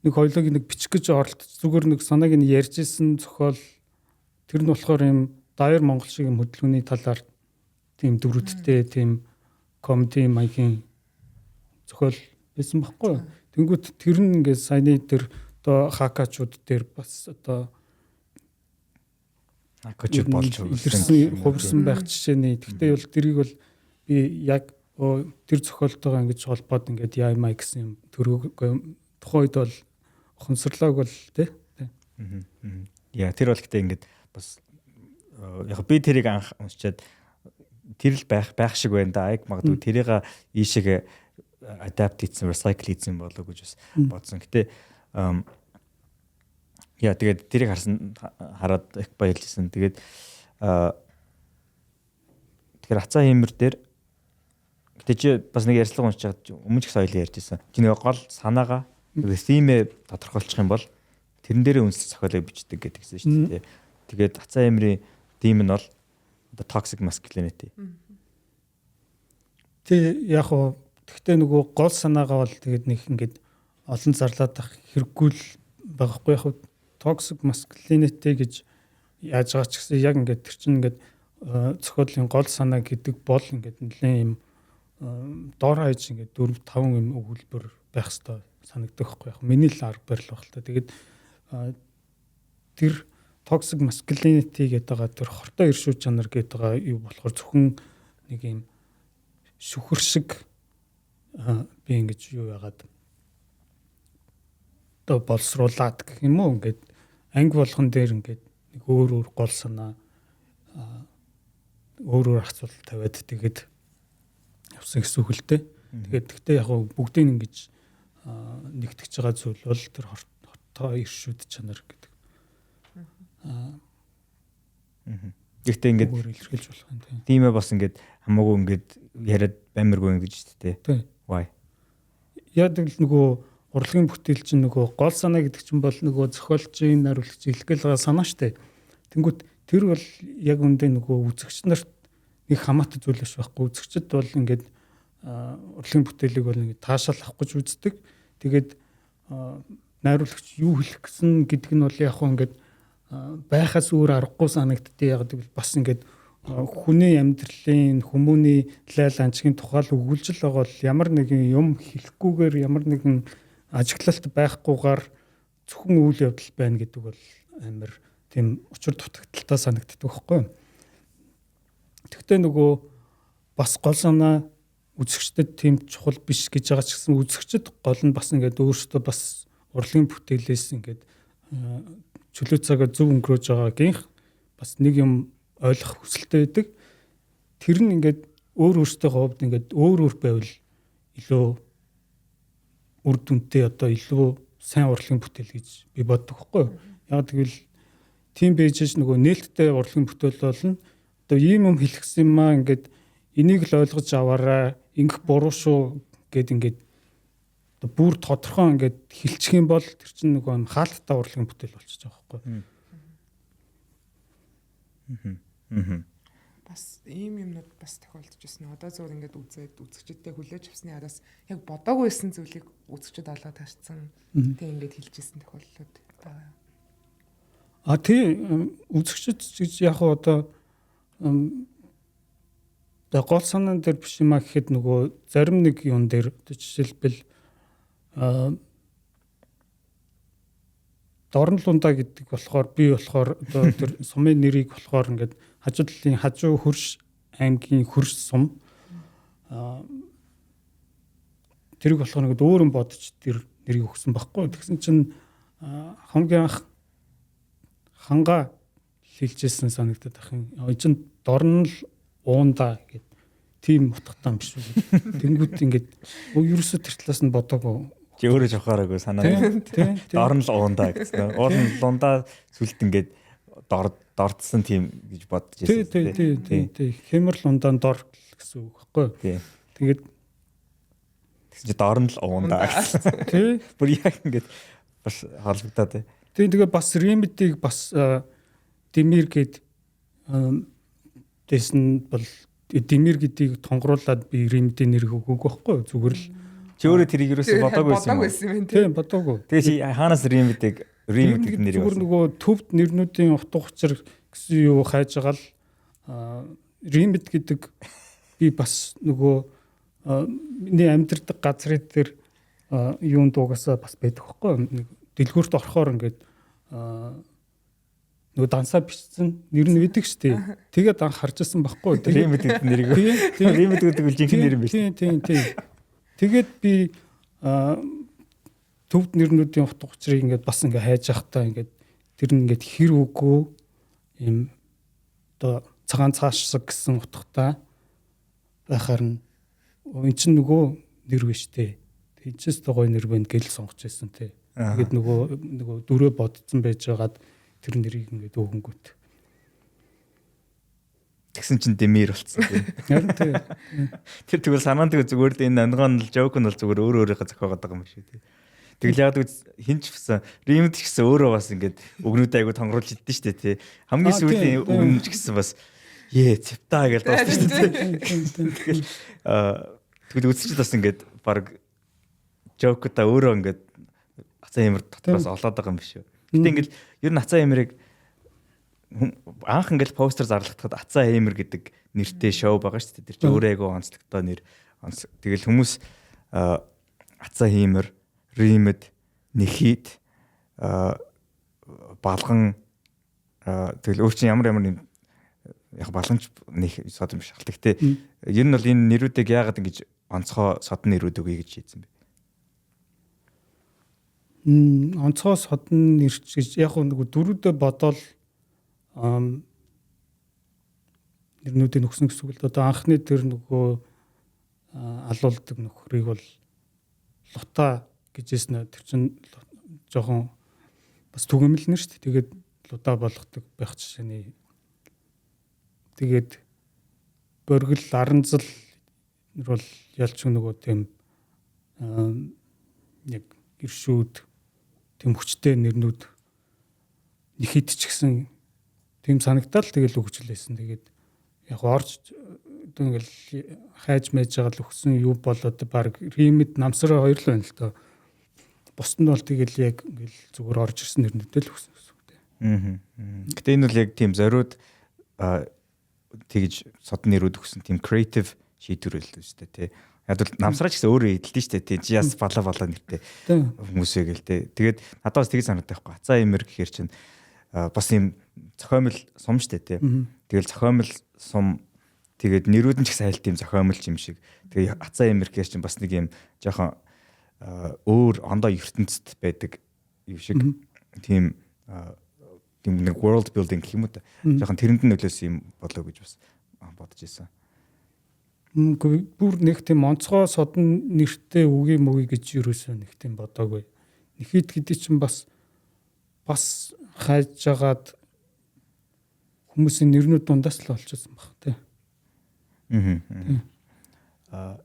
Нэг хоёлыг нэг бичих гэж оролдож, зүгээр нэг санааг нь ярьж исэн зохиол, тэр нь болохоор юм даяар монгол шиг юм хөдөлгөөний талаар тийм дүрүүдтэй, тийм комеди маягийн зохиол байсан байхгүй юу? Тэнгүүт тэр нь ингээд саяны тэр одоо хакачууд дээр бас одоо хакачууд болж илэрсэн, хувирсан байх жишээний. Гэхдээ бол тэрийг бол би яг тэр зохиолтойгоо ингэж холбоод ингээд яа маа гэсэн юм төрөг тухайн үед бол ухамсарлааг бол тий. Яа, тэр бол гэтээ ингээд бас яг би тэрийг анх уншичаад тэр л байх шиг байна да. Аяг магадгүй тэрийг ийшээ adapt хийсэн, recycle хийсэн болоо гэж бас бодсон. Гэтэ яа, тэгээд тэрийг харсан хараад их баярлжсэн. Тэгээд тэгэхээр Ацаа хиймэр дээр гэтээ чи бас нэг ярьцлага уншиж байгаад өмнө ч их соёлын ярьж ирсэн. Чи нэг гол санаагаа, нэг theme ээ тодорхойлчих юм бол тэрэн дээрээ үндэслэх зохиолыг бичдэг гэдгийгсэн шүү дээ. Тэгээд Ацаа хиймрийн theme нь бол одоо toxic masculinity. Тэг яг уу тэгтээ нөгөө гол санаагаа бол тэгээд нэг ингээд олон зарлаад ах хэрэггүй л байгаа хгүй. Яг toxic masculinity гэж яаж байгаа ч гэсэн яг ингээд тэр чинь ингээд зохиолын гол санаа гэдэг бол ингээд нэлээд юм дор хаяж ингээд 4 5 юм өгүүлбэр байх хэвээр санагдах хгүй. Яг миний л арга барил баг л та. Тэгээд тэр toxic masculinity гэдэг байгаа, тэр хортой иршүү чанар гэдэг байгаа юу болохоор зөвхөн нэг юм шүхэр шиг би ингэж юу яагаад одоо боловсруулад гэх юм уу, ингээд анги болгон дээр ингээд нэг өөр өөр гол санаа, өөр өөр асуулт тавиад тэгээд явсан гэсэн үг л дээ. Тэгээд тэгтээ яг бүгдийг ингэж нэгтгэж байгаа зүйл бол тэр хортой иршүүд чанар гэдэг. Гэхдээ ингээд илэрхийлж болох юм тийм. Тийм ээ, бас ингээд хамаагүй ингээд яриад баймаргүй ингэж шүү дээ. Why? Яг л нөгөө урлагийн бүтээл чинь нөгөө гол санаа гэдэг чинь бол нөгөө зохиолчийн, нариулагч хэлэх гээл байгаа санаа штэ. Тэнгүүт тэр бол яг үндэ нөгөө үзэгч нарт нэг хамаатай зүйл биш байхгүй. Үзэгчд бол ингээд урлагийн бүтээлийг бол ингээд таашаал авах гэж үздэг. Тэгээд найруулагч юу хэлэх гэсэн гэдэг нь бол яг хөө ингээд байхаас өөр аргагүй санагддээ. Яг гэвэл бас ингээд хүний амьдралын хүмүүний лайл анчгийн тухай л өгүүлжил байгаа бол ямар нэгэн юм хэлэхгүйгээр ямар нэгэн ажиглалт байхгүйгээр зөвхөн үйл явдал байна гэдэг бол амар тийм учир дутагдaltaй санагддаг байхгүй юу. Тэгтээ нөгөө бас гол санаа үзэгчдэд тийм чухал биш гэж байгаа ч гэсэн үзэгчд гол нь бас ингээд өөрсдөө бас урлагийн бүтээлээс ингээд чөлөө цагаа зөв өнгөрөөж байгаагийнх бас нэг юм ойлгох хүсэлтэй байдаг. Тэр нь ингээд өөр өөртөөхөө хувьд ингээд өөр өөр байвал илүү үр дүнтэй одоо илүү сайн урлагийн бүтээл гэж би боддог байхгүй юу. Яг тэгвэл тийм байж нөгөө нээлттэй урлагийн бүтээл болно. Одоо ийм юм хэлэх гэсэн юм аа ингээд энийг л ойлгож аваарай, ингэх буруу шүү гэд ингээд одоо бүр тодорхой ингээд хэлчих юм бол тэр чинь нөгөө хаалттай урлагийн бүтээл болчихж байгаа байхгүй юу. Бас ийм юмнууд бас тохиолдож байсан. Одоо зөвхөн ингээд үзээд үзэгчдээ хүлээж авсны араас яг бодоогүй байсан зүйлийг үзэгчд олоод харцсан. Тэг ингээд хэлжсэн тохиолдлууд байгаа. А тий үзэгчд гэж яг одоо гол санаан дээр биш юм а гэхэд нөгөө зарим нэг юм дээр жишээлбэл Дорнлундаа гэдэг болохоор би болохоор одоо тэр сумын нэрийг болохоор ингээд хажуу талын хажуу хөрш аймгийн хөрш сум тэрийг болохоор ингээд өөр юм бодож тэр нэрийг өгсөн байхгүй. Тэгсэн чинь хамгийн анх хангаа хэлжсэн санагдаад ах юм. Энэ чинь дорн л уунда гэд тийм утгатай юм биш үү. Тэнгүүд ингээд ерөөсөө тэр талаас нь бодоогүй. Чи өөрөө жохоороогүй санаа. Дорн л уунда гэсэн. Уул нь лундаа сүлд ингээд дордсон тийм гэж бодож байсан. Тий. Хэмэр лундаан дор гэсэн үг байхгүй. Тэгээд тэгсэн чи дорн л уунда гэсэн. Тий. Бүр яг ингээд бас холбогдоо тий. Тий, тэгээ бас Ремедиг бас Демир гээд дэсэн бол Демир гэдгийг тонгоруулад би Ремедийн нэр өгөөгүй байхгүй зүгээр л чи өөрөө тэрийг юусоо бодоогүй байсан юм. Тийм, бодоогүй. Тэгээ чи хаанаас Ремедиг Ремед нэрийг зүгээр нөгөө төвд нэрнүүдийн утга учир гэсэн юу хайж байгаа л Ремед гэдэг би бас нөгөө миний амьдардаг газрын дээр юун дуугасаа бас байдаг байхгүй дэлгүүрт орохоор ингээд нөгөө дансаа бичсэн нэр нь байдаг шүү дээ. Тэгээд анх харж ирсэн байхгүй. Ремед гэдэг нэрийг. Ремед гэдэг бол жинхэнэ нэр юм биш. Тийм. Тэгээд би төвд нэрнүүдийн утга учирыг ингээд бас ингээд хайж явахдаа ингээд тэр нь ингээд хэр үгүй юм одоо цагаан цааш шиг гэсэн утгатай байхаар нь эн чинь нөгөө нэр биш дээ. Тэнцээс гоё нэр байна гэж сонгож байсан тий. Тэгээд нөгөө дүрээ бодсон байж байгаад тэр нэрийг ингээд өгөнгөт. Тэгсэн чинь Демир болцсон тий. Харин тий. Тэр тэгвэл санаан тэгээ зүгээр л энэ ангон л жоок нь бол зүгээр өөр өөрийнхөө зохиогоод байгаа юм шиг тий. Тэгэл яг хин ч гэсэн Ремд ч гэсэн өөрөө бас ингээд өгнүүдээ айгу тонгоруулж идсэн шүү дээ тий. Хамгийн сүүлийн өгнө ч гэсэн бас цэвта гэж дууссан шүү дээ. Тэгэл тэгвэл үзэгчд бас ингээд баг жокта өөрөө ингээд Ацаа эмэр дотроос олоод байгаа юм биш үү. Гэтэ ингээд ер нь Ацаа эмэрийг анх ингээд постэр зарлагдахад Ацаа эмэр гэдэг нэртэй шоу байгаа шүү дээ. Тэр чинь өөрөө айгу онцлогтой нэр. Тэгэл хүмүүс Ацаа эмэр, Римэд, Нэхит, Балган тэгэл өөр чинь ямар ямар яг балганч нэх сод юм биш. Гэхдээ ер нь бол энэ нэрүүдийг яагаад ингэж онцгой содон нэрүүд өгье гэж шийдсэн бэ? Онцгой содон нэр гэж яг нөгөө дөрүүдээ бодоол нэрнүүдийг өгсөн гэсэн үг л одоо анхны тэр нөгөө алуулдаг нөхрийг бол Лута гэжсэн тэр чинь жоохон бас түгээмэл нэр шүү дээ. Тэгээд Лута болгодог байх жишээний. Тэгээд Боргил Аранзал нэр бол ялч нөгөө тийм яг гэршүүд тийм хүчтэй нэрнүүд нэхийд ч гэсэн тийм санагдал тэгэл өгчлээсэн. Тэгээд яг орж одоо ингээл хайж мэж байгаа л өгсөн юу бол одоо баг римэд намсараа хоёр л байна л доо. Бусд нь бол тэгэл яг ингээл зүгээр орж ирсэн нэрнүүдээ л өгсөн гэсэн үг тийм. Гэтэ энэ бол яг тийм зориуд тэгж содон нэрүүд өгсөн тийм creative шийдвэр л шүү дээ тий. Яг бол намсраач гэсэн өөрөө эдэлдэж шүү дээ тий. Чи яс бала бала нэртэй хүмүүсээ гэл тий. Тэгээд надад бас тэгж санагдах байхгүй. Ацаа эмэр гэхэр чинь бас юм зохиомл сум шүү дээ тий. Тэгэл зохиомл сум, тэгээд нэрүүд нь ч гэсэн айл тийм зохиомл юм шиг. Тэгээ Ацаа эмэр гэхэр чинь бас нэг юм жоохон өөр ондоо ертөнцид байдаг юм шиг, тийм тийм нэг world building гэх юм уу та. Жоохон тэрэнд нь нөлөөсөн юм болоо гэж бас бодож ирсэн. Үгүй, бүр нэг тийм онцгой содон нэртэй үгүй мөгүй гэж юусоо нэг тийм бодоогүй. Нэхийд гэдэг чинь бас хайж жагаад хүмүүсийн нэрнүүд дундаас л олчихсон баг тий. Аа,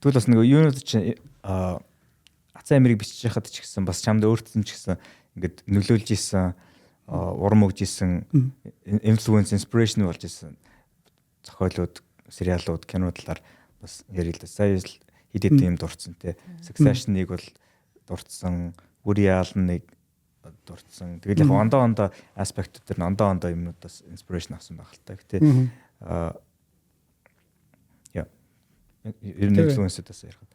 тэгвэл бас нэг юунууд чинь Ацаа эмэрийг бичиж байхад ч гэсэн бас чамд өөртөө ч гэсэн ингээд нөлөөлж исэн, урам өгж исэн, influence, inspiration болж исэн зохиолууд, сериалууд, кино талаар бас ярил л да. Сая л хэд хэд юм дурдсан те. Succession-ыг бол дурдсан, Woody Allen-ыг дурдсан. Тэгэл яг ондоо ондоо aspect дээр нь ондоо ондоо юмнуудаас inspiration авсан байх л та. Гэтэ яа. Ер нь influence-аас ярихад.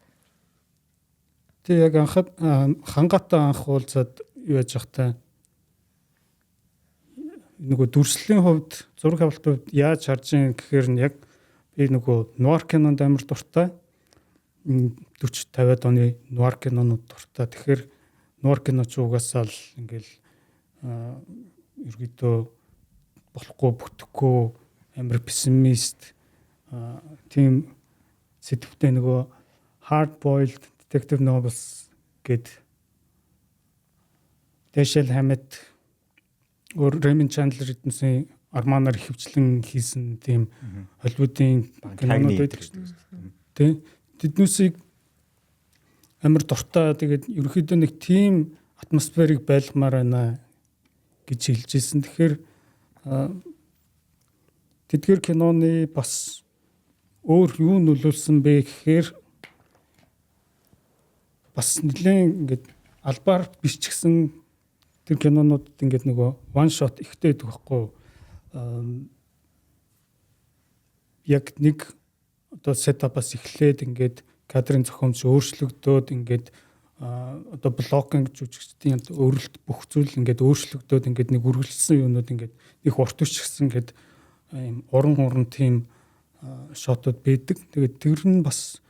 Тэг яг анхад хангаатай анх уулзаад юу яаж явахтай нөгөө дүрслэлийн хувьд, зураг авалтын хувьд яаж харж ийн гэхээр нь яг би нөгөө нуар кинонд амар дуртай. 40 50-ад оны нуар кинонууд дуртай. Тэгэхээр нуар кино ч угаасаа л ингээл ерөөдөө болохгүй, бүтэхгүй, амар пессимист тийм сэдвтэй нөгөө hard boiled detective novels гэд Dashiell Hammett, өөр Raymond Chandler эднээсийн романаар ихэвчлэн хийсэн тийм Холливуудын кинонууд байдаг шүү дээ. Тэ. Тэднүүсийг амар дуртай. Тэгээд ерөнхийдөө нэг тийм атмосферыг байлгамаар байна гэж хэлж ирсэн. Тэгэхээр тэдгээр киноны бас өөр юу нөлөөлсөн бэ гэхээр бас нэлээд ингээд албаар биш ч гэсэн тэр кинонуудад ингээд нөгөө one shot ихтэй байдаг байхгүй, яг нэг одоо setup-аас эхлээд ингээд кадрын зохиомж өөрчлөгдөөд, ингээд одоо blocking, жүжигчдийн өрөлт, бүх зүйл ингээд өөрчлөгдөөд, ингээд нэг үргэлжлсэн юмнууд ингээд нэг урт биш гэсэн ингээд ийм уран уран тийм shot ууд байдаг. Тэгээд тэр нь бас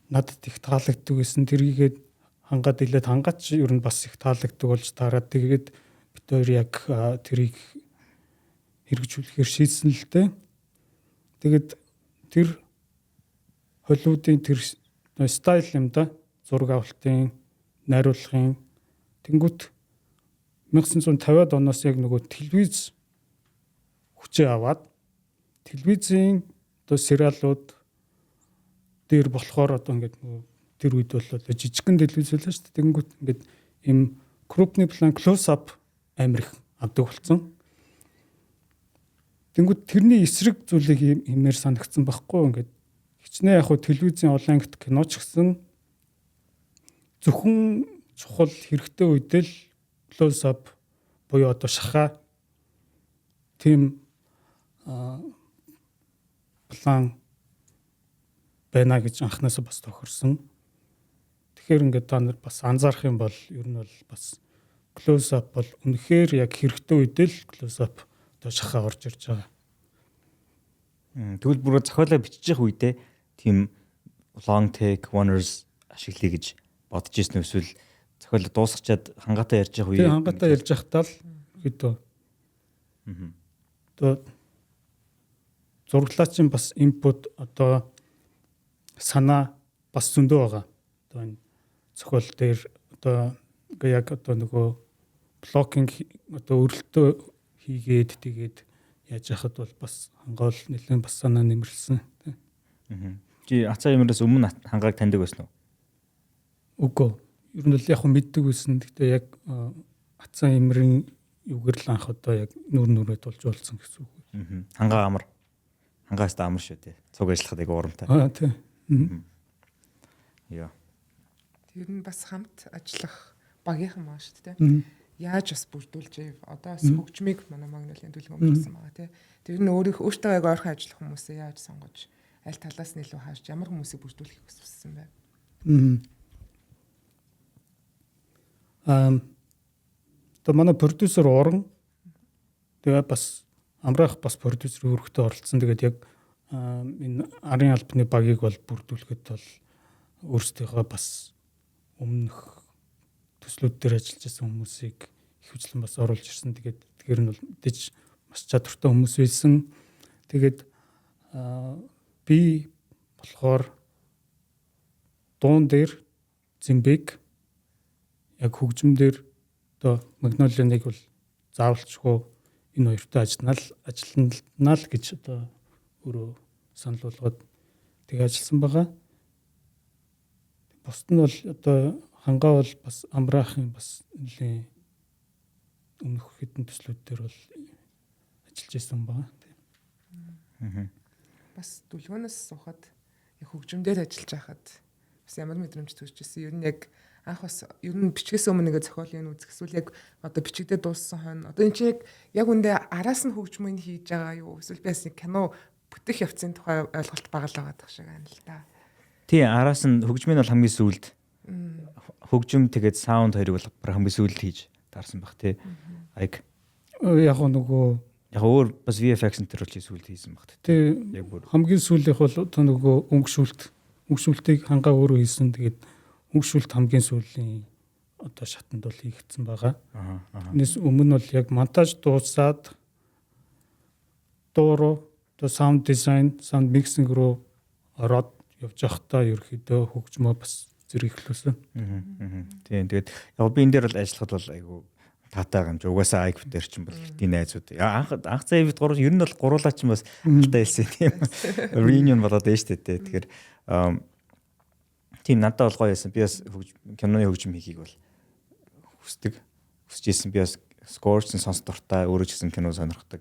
надад их таалагддаг байсан. Тэрийгээд хангаад илээд хангаач ер нь бас их таалагддаг болж таарад тэгээд бид хоёр яг тэрийг хэрэгжүүлэхээр шийдсэн л дээ. Тэгээд тэр Холливуудын тэр style юм да. Зураг авалтын, найруулгын тэнгүүт 1950-ад оноос яг нөгөө телевиз хүчээ аваад телевизийн одоо сериалууд дээр болохоор одоо ингээд нөгөө тэр үед бол жижигхэн телевиз байлаа шүү дээ. Тэнгүүт ингээд им крупный план, close up амар их авдаг болсон. Тэнгүүт тэрний эсрэг зүйлийг хэмээр санагдсан байхгүй, ингээд хичнээн яг хуу телевизийн олон ангит кино ч гэсэн зөвхөн чухал хэрэгтэй үедээ л close up буюу одоо шахаа тийм план байна гэж анхнаасаа бас тохирсон. Тэгэхээр ингээд та нар бас анзаарах юм бол ер нь бол бас close up бол үнэхээр яг хэрэгтэй үедээ л close up, одоо шахаа орж ирж байгаа. Тэгвэл бүр зохиолоо бичиж явах үедээ тийм long take oneers ашиглая гэж бодож ирсэн үү, эсвэл зохиолоо дуусгачаад хангаатай ярьж явах үе? Тийм, хангаатай ярьж явахдаа л ерөөдөө. Одоо зураглаачийн бас input, одоо санаа бас зөндөө байгаа. Одоо энэ зохиол дээр одоо ингээ яг одоо нөгөө blocking, одоо өрөлтөө хийгээд тэгээд яаж яхад бол бас хангаал нэлээд бас санаа нэмэрлсэн. Чи Ацаа эмэрээс өмнө хангааг таньдаг байсан уу? Үгүй. Ер нь бол яг хөө мэддэг байсан. Гэхдээ яг Ацаа эмэрийн юугэр л анх одоо яг нүүр нүрээ тулж болсон гэсэн үг. Хангаа амар. Хангаас амар шүү дээ. Цуг ажиллахад айгу урамтай. Аа тий. Яа. Тэр нь бас хамт ажиллах багийнхан маа шүү дээ. Яаж бас бүрдүүлж ив. Одоо бас хөгжмийг манай Магнолийн төлөв өмөрсөн байгаа тий. Тэр нь өөртөө яг ойрхон ажиллах хүмүүсээ яаж сонгож, аль талаас нь илүү харж, ямар хүмүүсийг бүрдүүлэхийг хүссэн бэ? Одоо манай продюсер Уран, тэгээ бас Амраах бас продюсер үүрэгтэй оролцсон. Тэгээд яг энэ арын албаны багийг бол бүрдүүлэхэд бол өөрсдийнхөө бас өмнөх төслүүд дээр ажиллаж байсан хүмүүсийг ихэвчлэн бас оруулж ирсэн. Тэгээд тэгэхээр нь бол мэдээж маш чадвартай хүмүүс байсан. Тэгээд би болохоор дуун дээр Зимбэг, яг хөгжим дээр одоо Магнолианыг бол заавалчгүй энэ хоёртой ажиллана л ажиллана л гэж одоо өөрөө санал болгоод тэгээ ажилласан байгаа. Бусд нь бол одоо Хангаа бол бас Амраахын бас нэлийн өмнөх хэдэн төслүүд дээр бол ажиллаж исэн байгаа. Бас дүлгөөнөөс суухад яг хөгжим дээр ажиллаж байхад бас ямар мэдрэмж төрж ирсэн? Ер нь яг анх бас ер нь бичгээс өмнө нэг зохиолын үзэх эсвэл яг одоо бичигдээ дууссан хойно одоо энэ чинь яг үндэ араас нь хөгжмийг хийж байгаа юу? Эсвэл би бас нэг кино бүтэх явцын тухай ойлголт бага л байгаа шиг байна л да. Тий, араас нь хөгжмийн бол хамгийн сүүлд, хөгжим тэгээд sound хоёрыг бол хамгийн сүүлд хийж таарсан баг тий. Айг. Яг нөгөө яг өөр бас VFX энэ төр бол сүүлд хийсэн баг тий. Яг бүр хамгийн сүүлийнх бол одоо нөгөө өнгөшүүлтийг Хангаа өөрөө хийсэн. Тэгээд өнгөшүүлт хамгийн сүүлийн одоо шатанд бол хийгдсэн байгаа. Тэрнээс өмнө бол яг монтаж дуусаад дуу руу, одоо sound design, sound mixing руу ороод явж байхдаа ерөөхдөө хөгжмөө бас зэрэг эхлүүлсэн. Тийм, тэгээд яг би энэ дээр бол ажиллахад бол айгу таатай юм чи. Угаасаа Айк дээр чинь бол эртний найзууд. Анх анх заа бид гурав ер нь бол гуруулаа чинь бас алдаа хэлсэн тийм reunion болоод байна шүү дээ. Тэгэхээр тийм, надад бол гоё байсан. Би бас киноны хөгжим хийхийг бол хүсдэг. Хүсэж исэн. Би бас score чинь сонсох дуртай, өөрөө ч гэсэн кино сонирхдаг.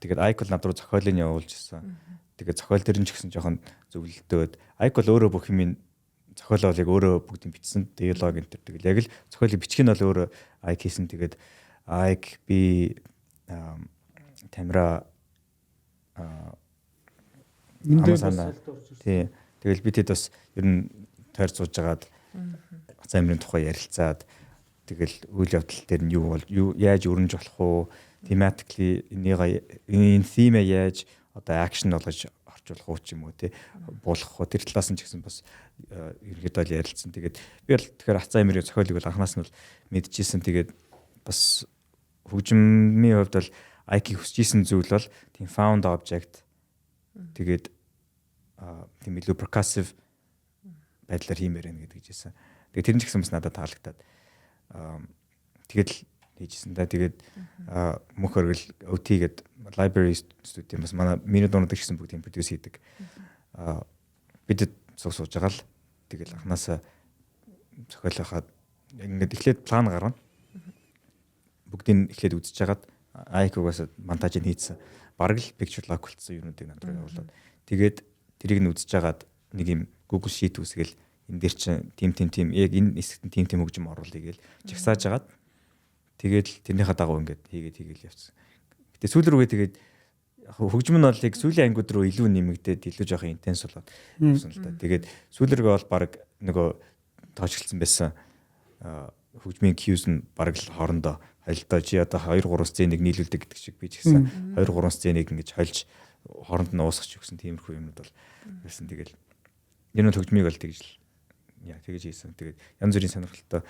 Тэгээд Айк бол над руу зохиолыг явуулж исэн. Тэгээд зохиол дээр нь ч гэсэн жоохон зөвлөлтөөд, Айк бол өөрөө бүх юм зохиолоо бол яг өөрөө бүгдийг бичсэн, диалог энэ төр. Тэгэл яг л зохиолыг бичих нь бол өөрөө Айк хийсэн. Тэгээд Айк, би, Тамира, тий. Тэгэл би тэд бас ер нь тойр сууж агаад Ацаа эмрийн тухай ярилцаад, тэгэл үйл явдал дээр нь юу бол юу яаж өрнөж болох уу, thematically энийга энэ theme яаж одоо action болгож орчуулах уу ч юм уу тий, буулгах уу, тэр талаас нь ч гэсэн бас ерөнхийдөө л ярилцсан. Тэгээд би бол тэгэхээр Ацаа эмрийн зохиолыг бол анханаас нь бол мэдчихсэн. Тэгээд бас хөгжмийн хувьд бол Айки хүсэж исэн зүйл бол тийм found object, тэгээд тийм илүү percussive байдлаар хиймээр байна гэдэг жисэн. Тэгээд тэр нь ч гэсэн бас надад таалагдаад тэгээд л хийжсэн да. Тэгээд мөнх өргөл OT гэдэг library studio бас манай миний дуунууд гэсэн бүгдийг produce хийдэг. Бидэд цуг сууж байгаа л тэгэл анханасаа зохиолынхаа ингээд эхлээд план гаргана. Бүгдийг эхлээд үзэж хагаад Айк угаасаа монтажийг хийцэн. Бараг л picture lock болцсон юмнуудыг над руу явуулаад, тэгээд тэрийг нь үзэж хагаад нэг юм Google Sheet үүсгээл, энэ дээр чинь тим тим тим яг энэ хэсэгт нь тим тим хөгжим оруулъя гээл жагсааж хагаад, тэгээд л тэрнийхээ дагуу ингээд хийгээд хийгээл явцсан. Гэтэ сүүл рүүгээ тэгээд хөгжим нь бол яг сүүлийн ангиуд руу илүү нэмэгдээд, илүү жоохон intense болоод явсан л да. Тэгээд сүүл рүүгээ бол баг нөгөө тоочглсон байсан хөгжмийн cues нь баг л хоорондоо холдоо, чи одоо 2 3 сценийг нийлүүлдэг гэдэг шиг, би ч гэсэн 2 3 сценийг ингэж хольж хооронд нь уусгах өгсөн тиймэрхүү юмнууд бол байсан. Тэгэл энэ бол хөгжмийг бол тэгж л яа тэгж хийсэн. Тэгээд янз бүрийн сонирхолтой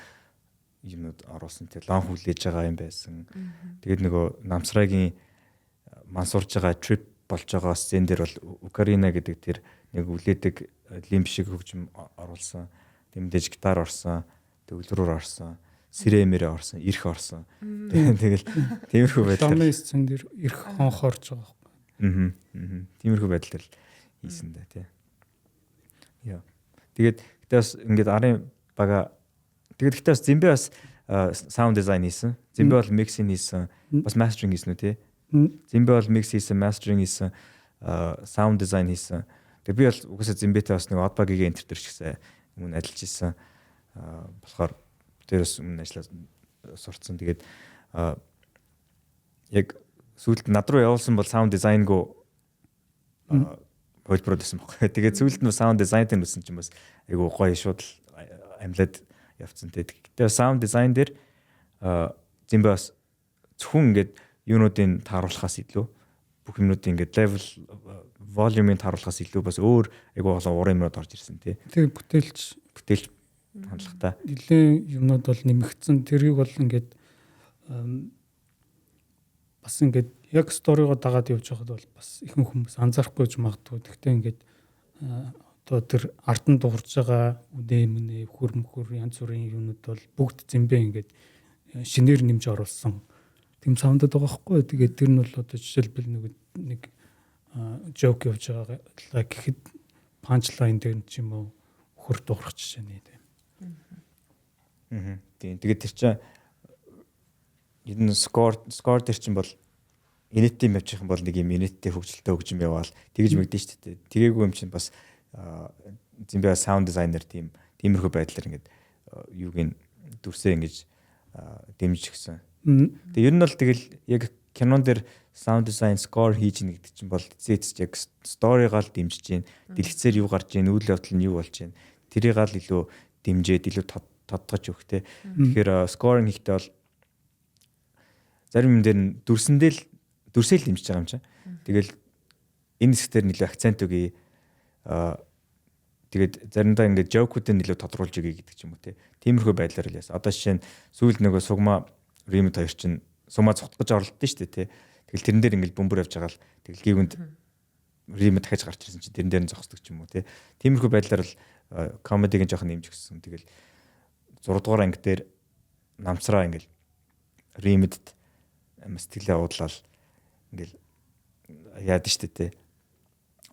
юмнууд оруулсан. Тэгээд лон хүлээж байгаа юм байсан. Тэгээд нөгөө Намсрагийн мансуурж байгаа, trip болж байгаа сцен дээр бол Украина гэдэг тэр нэг үлээдэг лимп шиг хөгжим оруулсан. Тэмдэж гитар орсон, төгөлрөөр орсон, сэрэмэрэ орсон, ирэх орсон. Тэгэл тиймэрхүү байдлаар. Ломын сцен дээр ирэх хонх орж байгаа байхгүй. Аа. Тиймэрхүү байдлаар хийсэн дээ тий. Яа. Тэгээд гэтээ бас ингээд арын бага, тэгээд гэтээ бас Зимбэ бас sound design хийсэн. Зимбэ бол mixing хийсэн. Бас mastering хийсэн үү тий? Зимбэ бол mix хийсэн, mastering хийсэн, sound design хийсэн. Тэгээ би бол угаасаа Зимбэтэй бас нэг Oddbug-ийн enter дээр ч гэсэн өмнө ажиллаж исэн. Болохоор тэр бас өмнө ажиллаа сурцсан. Тэгээд яг сүүлд над руу явуулсан бол sound design-гоо хувилбарууд байсан байхгүй. Тэгээд сүүлд нь sound design дээр нүсэн чинь бас айгуу гоё шууд амьлаад явцсан те. Гэтэ sound design дээр Зимбэ бас зөвхөн ингээд юунуудыг тааруулахаас илүү, бүх юмнуудын ингээд level, volume-ыг тааруулахаас илүү бас өөр айгуу олон уран юмнууд орж ирсэн тий. Тэгээ бүтээлч бүтээлч хандлагатай. Нэлээд юмнууд бол нэмэгдсэн. Тэрийг бол ингээд бас ингээд яг story-го дагаад явж байхад бол бас ихэнх хүмүүс анзаарахгүй ч магадгүй. Гэхдээ ингээд одоо тэр ард нь дуурж байгаа үнэ мүнэ, хөр мөхөр, янз бүрийн юмнууд бол бүгд Зимбэ ингээд шинээр нэмж оруулсан тийм sound-ад байгаа байхгүй. Тэгээд тэр нь бол одоо жишээлбэл нэг joke явж байгаа гэхэд punchline дээр ч юм уу хөр дуурах жишээ нэ тийм. Аа. Тийм. Тэгээд тэр чинь ер нь score дээр чинь бол инээдтэй юм явчих юм бол нэг юм инээдтэй хөгжилтэй хөгжим яваал тэгж мэгдэн шүү дээ. Тэгээгүй юм чинь бас Зимбэ sound designer тийм тиймэрхүү байдлаар ингээд юуг нь дүрсээ ингэж дэмжиж гисэн. Тэгээ ер нь бол тэгэл яг кинон дээр sound design, score хийж ийн гэдэг чинь бол эцээ яг story-гоо л дэмжиж гин, дэлгэцээр юу гарч ийн, үйл явдал нь юу болж гин, тэрийг л илүү дэмжиж, илүү тодтогч өгөх те. Тэгэхээр scoring хийхдээ бол зарим юм дээр нь дүрсэндээ л дүрсээ л дэмжиж байгаа юм чинь. Тэгэл энэ хэсгээр нь илүү акцент өгье. Тэгээд заримдаа ингээд joke-уудыг илүү тодруулж өгье гэдэг ч юм уу те. Тиймэрхүү байдлаар л яасан. Одоо жишээ нь сүүлд нөгөө Сугма Римэд хоёр чинь Сугма цухтах гэж оролдсон шүү дээ те. Тэгэл тэрэн дээр ингээд бөмбөр явж байгаа л тэгэл гівэнд Римэд дахиж гарч ирсэн чинь тэрэн дээр нь зогсдог ч юм уу те. Тиймэрхүү байдлаар л comedy-г жоохон нэмж өгсөн. Тэгэл 6 дугаар анги дээр намцраа ингээд Римэдд сэтгэлээ уудлал ингээл яад нь штэ те,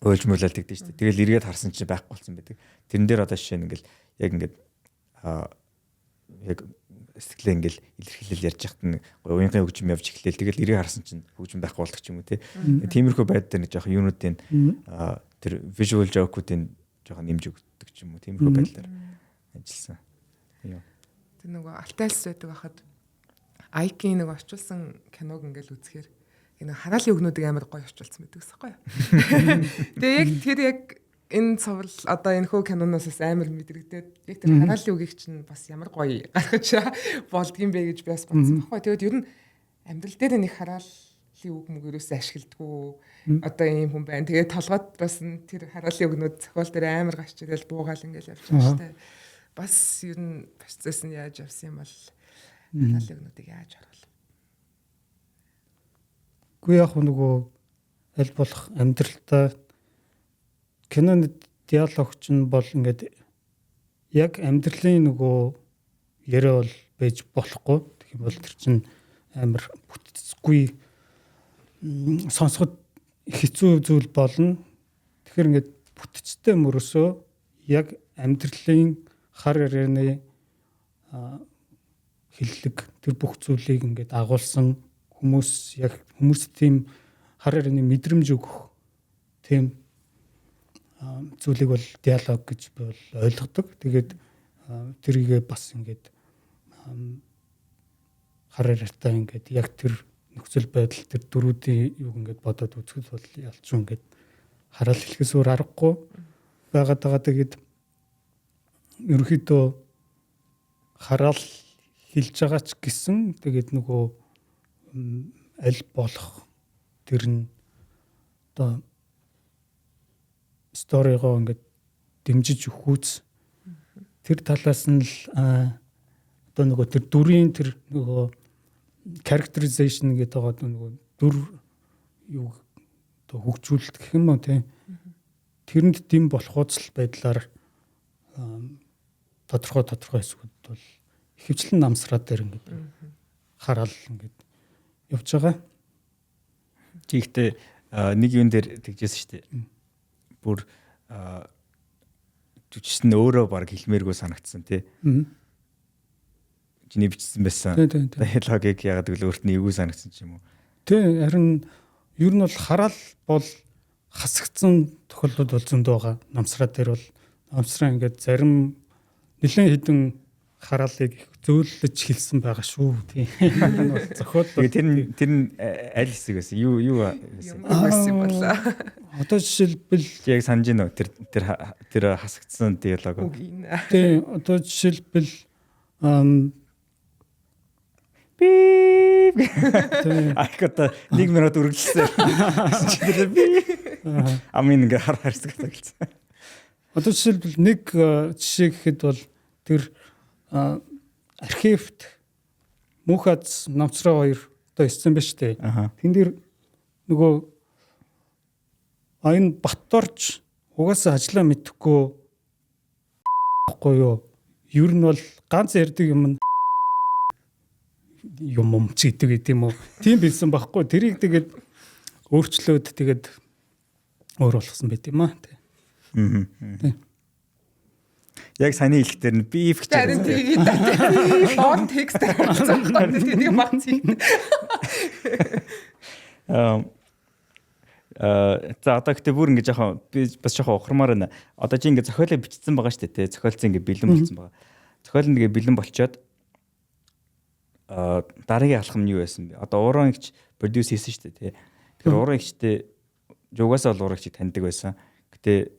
уйлж муулаад тэгдэж штэ. Тэгэл эргээд харсан чинь байхгүй болсон байдаг. Тэрэн дээр одоо жишээ нь ингээл яг ингээд яг сэтгэлээ ингээл илэрхийлэл ярьж яхад нь гоё уянгын хөгжим явж эхлээл, тэгэл эргээ харсан чинь хөгжим байхгүй болдог ч юм уу те. Тиймэрхүү байдал дээр нэг жоохон юунуудын тэр visual joke-уудын жоохон нэмж өгдөг ч юм уу. Тиймэрхүү байдлаар ажилласан. Юу. Тэр нөгөө Алтайлс байдаг байхад Айкийн нэг орчуулсан киног ингээл үзэхээр энэ хараалын үгнүүдийг амар гоё орчуулсан байдаг гэсэн юу. Тэгээ яг тэр яг энэ цуврал одоо энэ хөө киноноос бас амар мэдрэгдээд, яг тэр хараалын үгийг чинь бас ямар гоё гаргаж болдгийм бэ гэж би бас бодсон байхгүй. Тэгээд ер нь амьдрал дээр нэг хараалын үг мөг ерөөсөө ашигладаггүй одоо ийм хүн байна. Тэгээд толгойд бас тэр хараалын үгнүүд зохиол дээр амар гарч ирэл буугаал ингээл явж байгаа шүү дээ. Бас ер нь процесс нь яаж явсан юм бол хараалын үгнүүдийг яаж оруулах? Үгүй, яг нөгөө аль болох амьдралтай киноны диалог чинь бол ингээд яг амьдралын нөгөө яриа бол байж болохгүй. Тэгэх юм бол тэр чинь амар бүтцгүй, сонсоход хэцүү зүйл болно. Тэгэхээр ингээд бүтцтэй мөрөөсөө яг амьдралын хар ярианы хэллэг, тэр бүх зүйлийг ингээд агуулсан, хүмүүс яг хүмүүст тийм хар ярианы мэдрэмж өгөх тийм зүйлийг бол диалог гэж би бол ойлгодог. Тэгээд тэрийгээ бас ингээд хар яриатай ингээд яг тэр нөхцөл байдал, тэр дүрүүдийн юг ингээд бодоод үзэхэд бол ялч ингээд хараал хэлэхээс өөр аргагүй байгаад байгаа. Тэгээд ерөнхийдөө хараал хэлж байгаа ч гэсэн тэгээд нөгөө аль болох тэр нь одоо story-гоо ингээд дэмжиж өгөхүүц тэр талаас нь л одоо нөгөө тэр дүрийн тэр нөгөө characterization гэдэг байгаа, нөгөө дүр юу одоо хөгжүүлэлт гэх юм уу тийм, тэрэнд дэм болохуйц л байдлаар тодорхой тодорхой хэсгүүд бол ихэвчлэн намсраа дээр ингээд хараал ингээд явж байгаа. Чи ихтэй нэг юм дээр тэгжсэн шүү дээ. Бүр жүжигчсэн өөрөө баг хэлмээргүй санагдсан тий. Чиний бичсэн байсан. Диалогийг яагаад гэвэл өөрт нь эвгүй санагдсан ч юм уу. Тий, харин ер нь бол хараал бол хасагдсан тохиолдлууд бол зөндөө байгаа. Намсраа дээр бол намсраа ингээд зарим нэлээд хэдэн хараалыг их зөөллөж хэлсэн байгаа шүү. Тийм. Энэ нь бол зохиол. Тэгээ тэр нь аль хэсэг байсан? Юу байсан? Байсан юм болоо. Одоо жишээлбэл яг санаж байна уу? Тэр хасагдсан диалог. Тийм, одоо жишээлбэл би Ах одоо 1 минут үргэлжлсэн. Би амин ингээ хар харсаг таглцсан. Одоо жишээлбэл нэг жишээ гэхэд бол тэр архивт Мөнхаз Намцраа хоёр одоо ирсэн ба штэ. Тэн дээр нөгөө энэ Баторж угаасаа ажиллаа мэдэхгүй байхгүй юу? Ер нь бол ганц ярьдаг юм нь юм ч гэдэг юм уу. Тийм билсэн байхгүй. Тэрийг тэгээд өөрчлөөд тэгээд өөр болгосон байт юм аа. Тийм. Яг саяны хэлэх дээр нь би их гэж байна. Тийм. Доор текст дээр орсон байхгүй. Тийм баг зүйн. За одоо гэхдээ бүр ингэ жоохон би бас жоохон ухрамаар байна. Одоо чи ингэ зохиолоо бичсэн байгаа шүү дээ, тэ. Зохиолцсон ингэ бэлэн болсон байгаа. Зохиол нь ингэ бэлэн болчоод дараагийн алхам нь юу байсан бэ? Одоо Уран эгч продюс хийсэн шүү дээ, тэ. Тэгэхээр Уран эгчтэй угаасаа бол Уран эгчийг таньдаг байсан. Гэтэ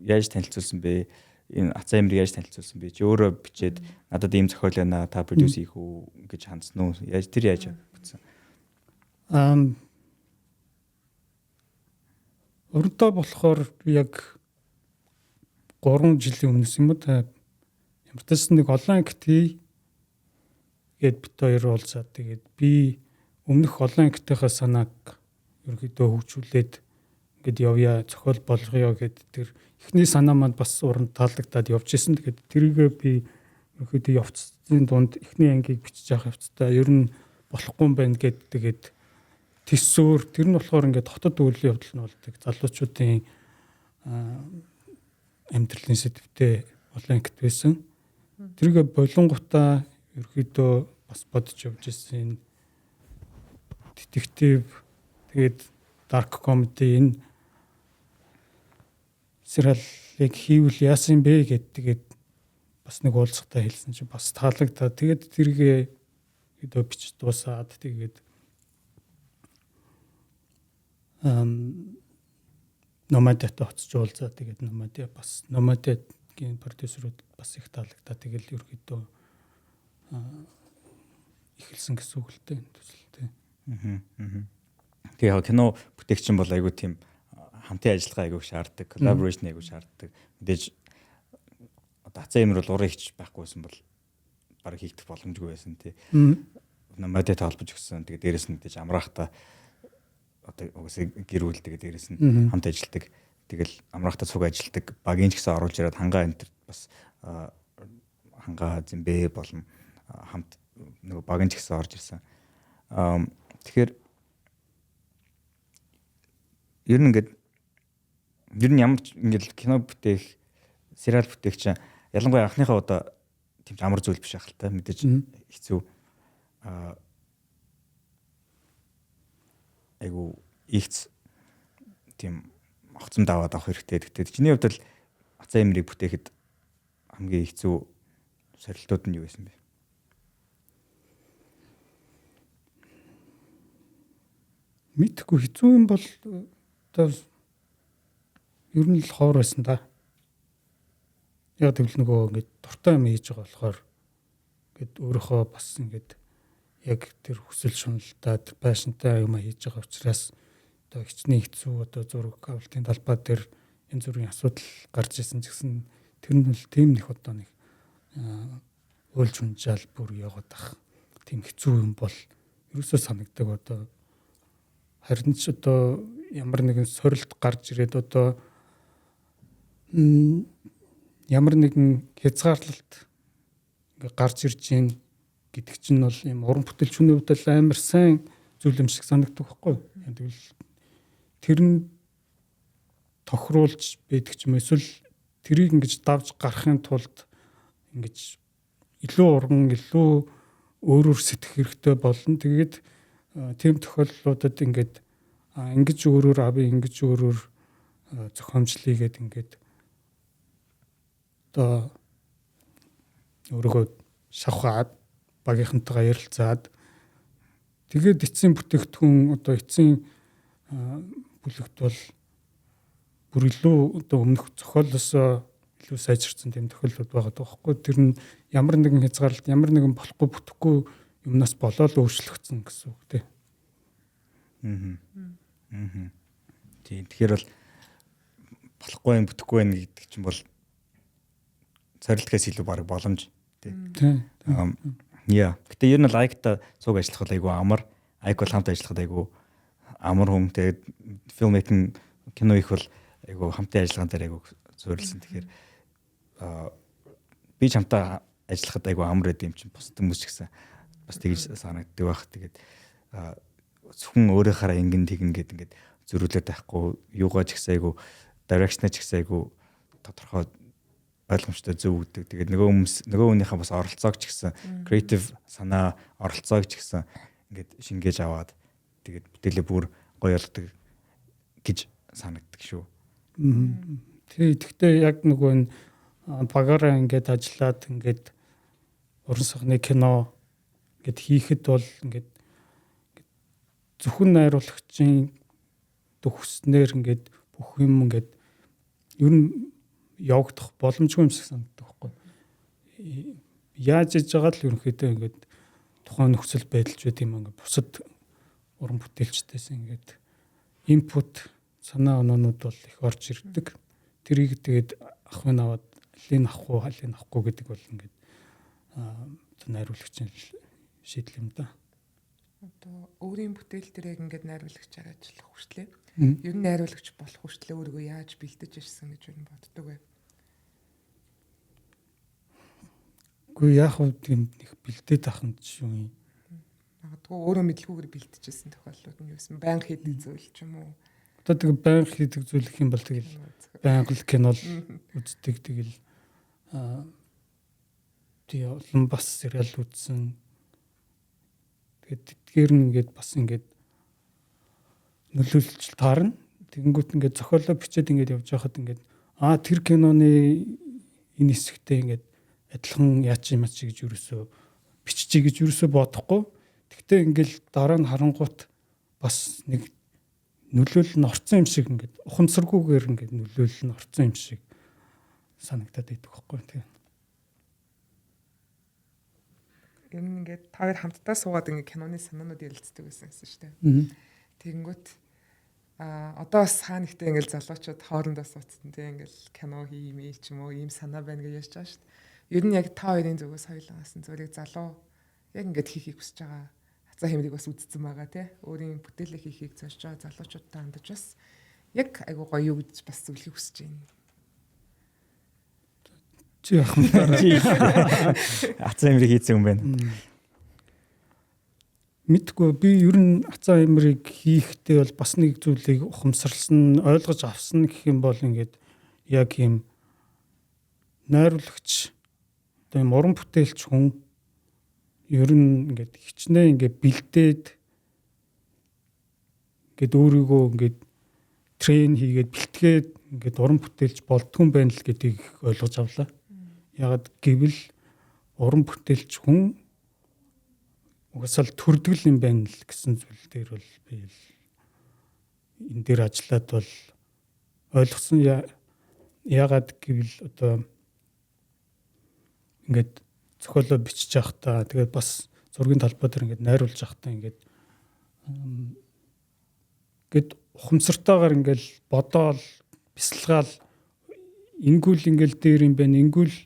яаж танилцуулсан бэ? Энэ Ацаа эмрийг яаж танилцуулсан бэ? Чи өөрөө бичээд надад ийм зохиол байна, та продюс хийх үү гэж хандсан уу? Яаж тэр яаж бүтсэн? Урдаа болохоор яг 3 жилийн өмнөөс юм уу та ямар ч байсан нэг олон ангит хий гээд бит хоёр уулзаад тэгээд би өмнөх олон ангитынхаа санааг ерөнхийдөө хөгжүүлээд ингээд явъя, зохиол болгоё гэд тэр эхний санаа маань бас уран таалагдаад явж исэн. Тэгээд тэрийгээ би ерөнхийдөө явцын дунд эхний ангийг бичиж явах явцдаа ер нь болохгүй юм байна гэд тэгээд төсөөр тэр нь болохоор ингээд хотод үйл явдал нь болдог. Залуучуудын амьдралын сэдвтэй олон ангит байсан. Тэрийгээ болонгуудаа ерөнхийдөө бас бодож явж исэн. Детектив тэгээд dark comedy энэ сериалыг хийвэл яасан бэ гэд тэгээд бас нэг уулзахтаа хэлсэн чинь бас таалагдаа. Тэгээд тэргээ өдөө бичиж дуусаад тэгээд Номадиатай очиж уулзаа. Тэгээд Номадиа бас Номадиагийн продюсерүүд бас их таалагдаа. Тэгэл ерөөдөө эхэлсэн гэсэн үг л дээ төсөл тий. Тэгээ яг кино бүтээгчин бол айгүй тийм хамтын ажиллагаа айгүй шаарддаг, collaboration айгүй шаарддаг. Мэдээж одоо Ацаа эмэр бол уран ихч байхгүйсэн бол бараг хийгдэх боломжгүй байсан тий. Номадиатай холбож өгсөн. Тэгээ дээрэс нь мэдээж амраахта одоо угаасаа гэр бүл тэгээ дээрэс нь хамт ажилладаг. Тэгэл амраахта цуг ажилладаг. Багийн ч гэсэн оруулж ирээд хангаа энэ бас хангаа зэмбэ болон хамт нөгөө багийн ч гэсэн орж ирсэн. Тэгэхээр ер нь ингээд ер нь ямар ч ингээд кино бүтээх, сериал бүтээх чинь ялангуяа анхныхаа удаа тийм ч амар зүйл биш байх л та. Мэдээж хэцүү. Айгу ихц тийм огцом даваад авах хэрэгтэй. Гэхдээ чиний хувьд л Ацаа эмрийг бүтээхэд хамгийн хэцүү сорилтууд нь юу байсан бэ? Мэдхгүй хэцүү юм бол одоо ер нь л ховор байсан да. Яг тэгвэл нөгөө ингээд дуртай юм хийж байгаа болохоор ингээд өөрийнхөө бас ингээд яг тэр хүсэл шуналтай тэр пашнтай юм хийж байгаа учраас одоо хичнээн хэцүү одоо зураг авалтын талбай дээр янз бүрийн асуудал гарч исэн ч гэсэн тэр нь л тийм нэг одоо нэг уйлж унжаал бүр яваад ах тийм хэцүү юм бол ерөөсөө санагдаг. Одоо харин ч одоо ямар нэгэн сорилт гарч ирээд одоо ямар нэгэн хязгаарлалт ингээ гарч ирж гин гэдэг чинь бол юм уран бүтээлчний хувьд л амар сайн зүйл юм шиг санагддаг байхгүй юу? Тэгвэл тэр нь тохируулж байдаг ч юм эсвэл тэрийг ингэж давж гарахын тулд ингэж илүү урган, илүү өөрөөр сэтгэх хэрэгтэй болно. Тэгээд Тийм тохиолдлуудад ингээд ингэж өөрөөр авъя, ингэж өөрөөр зохиомжлъя гэд ингээд одоо өөрийгөө шавхаад багийнхантайгаа ярилцаад тэгээд эцсийн бүтээгдэхүүн одоо эцсийн бүлэгт бол бүр илүү одоо өмнөх зохиолоос илүү сайжирсан тийм тохиолдлууд байгаа байхгүй. Тэр нь ямар нэгэн хязгаарлалт, ямар нэгэн болохгүй бүтэхгүй юмнаас болоод өөрчлөгдсөн гэсэн үг тий. Тийм. Тэгэхээр бол болохгүй юм, бүтэхгүй байх гэдэг чинь бол сорилтгээс илүү бараг боломж тий. Тийм. Яа. Гэтэ ер нь бол Айкта цуг ажиллах бол айгүй амар. Айк бол хамт ажиллахад айгүй амар хүн. Тэгээд filmmaking кино их бол айгүй хамтын ажиллагаан дээр айгүй суурилсан. Тэгэхээр би ч хамтаа ажиллахад айгүй амар байд юм чинь бусад хүмүүс ч гэсэн бас тэгж санагддаг байх. Тэгээд зөвхөн өөрийнхаараа ингэн тэгнэ гэд ингээд зөрүүлээд байхгүй, юугаа ч гэсэн айгүй direction ч гэсэн айгүй тодорхой ойлгомжтой зөв өгдөг. Тэгээд нөгөө хүмүүс нөгөө хүнийхээ бас оролцоог ч гэсэн creative санаа оролцоог ч гэсэн ингээд шингээж аваад тэгээд бүтээлээ бүр гоё болгодог гэж санагддаг шүү. Тий, гэхдээ яг нөгөө энэ багаараа ингээд ажиллаад ингээд уран сахны кино ингээд хийхэд бол ингээд зөвхөн найруулагчийн төгснээр ингээд бүх юм ингээд ер нь явагдах боломжгүй юм шиг санагддаг байхгүй. Яаж иж байгаа л ерөнхийдөө ингээд тухайн нөхцөл байдалч байд юм ингээд бусад уран бүтээлчдээс ингээд инпут санаа оноонууд бол их орж ирдэг. Тэрийг тэгээд ахын аваад алийг авах уу, алийг авахгүй гэдэг бол ингээд найруулагчийн шийдэл юм да. Одоо өөрийн бүтээл дээр яг ингээд найруулагчаар ажиллах хүртлээ. Ер нь найруулагч болох хүртлээ өөрийгөө яаж бэлдэж ирсэн гэж юу боддог вэ? Үгүй яг хөө тийм нэг бэлдээд ах юм ч юм. Магадгүй өөрөө мэдлгүйгээр бэлтжижсэн тохиолдлууд нь юу гэсэн байнга хийдэг зүйл ч юм уу? Одоо тэг байнга хийдэг зүйл гэх юм бол тэгэл байнга л кино л үздэг, тэгэл тий олон бас сериал үзсэн. Тэгээд тэдгээр нь ингээд бас ингээд нөлөөлж таарна. Тэгэнгүүт ингээд зохиолоо бичээд ингээд явж байхад ингээд тэр киноны энэ хэсэгтээ ингээд адилхан яач юм ачи гэж юусоо биччихье гэж юусоо бодохгүй. Тэгтээ ингээл дараа нь харангуут бас нэг нөлөөлөл нь орцсон юм шиг ингээд ухамсаргүйгээр ингээд нөлөөлөл нь орцсон юм шиг санагдаад байдаг байхгүй тийм. Ер нь ингээд та хоёр хамтдаа суугаад ингээд киноны санаанууд ярилцдаг байсан гэсэн шүү дээ. Тэгэнгүүт одоо бас хаа нэгтээ ингээл залуучууд хоорондоо сууцсан тийм ингээл кино хиймээ ч юм уу ийм санаа байна гэж ярьж байгаа шүү дээ. Ер нь яг та хоёрын зүгээс хоёулангаас нь зүрийг залуу яг ингээд хийхийг хүсэж байгаа хацаа хэмрийг бас үзсэн байгаа тий. Өөрийн бүтээлээ хийхийг зорж байгаа залуучуудтай хандаж бас яг айгуу гоё юу гэж бас зөвлөхийг хүсэж байна. Чи яах юм бэ? Хацаа хэмрийг хийсэн юм байна. Мэдгүй би ер нь хацаа хэмрийг хийхдээ бол бас нэг зүйлийг ухамсарлсан, ойлгож авсан гэх юм бол ингээд яг юм найруулагч одоо юм уран бүтээлч хүн ер нь ингээд хичнээн ингээд бэлдээд ингээд өөрийгөө ингээд трейн хийгээд бэлтгээд ингээд уран бүтээлч болдгоо юм байна л гэдгийг ойлгож авлаа. Ягаад гэвэл уран бүтээлч хүн угаасаа л төрдөг юм байна л гэсэн зүйл дээр бол би энэ дээр ажиллаад бол ойлгосон. Ягаад гэвэл одоо ингээд зохиолоо бичиж байхдаа тэгээд бас зургийн талбай дээр ингээд найруулж байхдаа ингээд ингээд ухамсартайгаар ингээд бодоол бясалгаал ингүүл ингээд дээр юм байна, ингүүл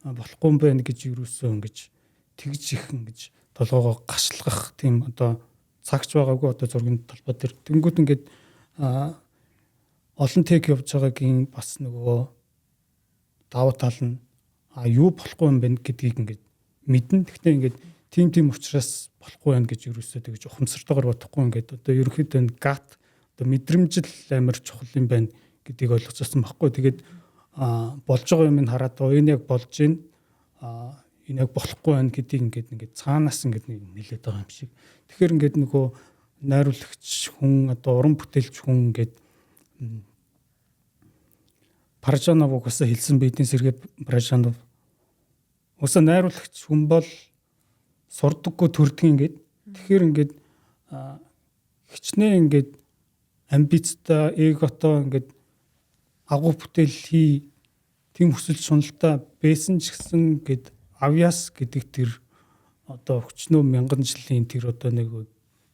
болохгүй юм байна гэж юусоо ингэж тэгж их ингэж толгоогоо гашлах тийм одоо цагч байгаагүй одоо зургийн талбай дээр. Тэнгүүд ингээд олон тег явж байгаагийн бас нөгөө давуу тал нь юу болохгүй юм бэ гэдгийг ингээд мэднэ. Гэхдээ ингээд тийм учраас болохгүй байна гэж юусоо тэгж ухамсартайгаар бодохгүй ингээд одоо ерөнхийдөө гат одоо мэдрэмжил амар чухал юм байна гэдгийг ойлгочихсон байхгүй. Тэгээд болж байгаа юм нь хараад энэ яг болж байна. Энэ яг болохгүй байна гэдгийг ингээд ингээд цаанаас ингээд нэг нэлээд байгаа юм шиг. Тэгэхээр ингээд нөгөө найруулагч хүн, одоо уран бүтээлч хүн ингээд Паражанов угаасаа хэлсэн бидэн Сергей Паражанов угаасаа найруулагч хүн бол сурдаггүй төрдөг ингээд. Тэгэхээр ингээд хичнээн ингээд амбицтай, эготой ингээд агуу бүтээл хий, тийм хүсэл шуналтай байсан ч гэсэн ингээд авьяас гэдэг тэр одоо өчнөө мянган жилийн тэр одоо нэг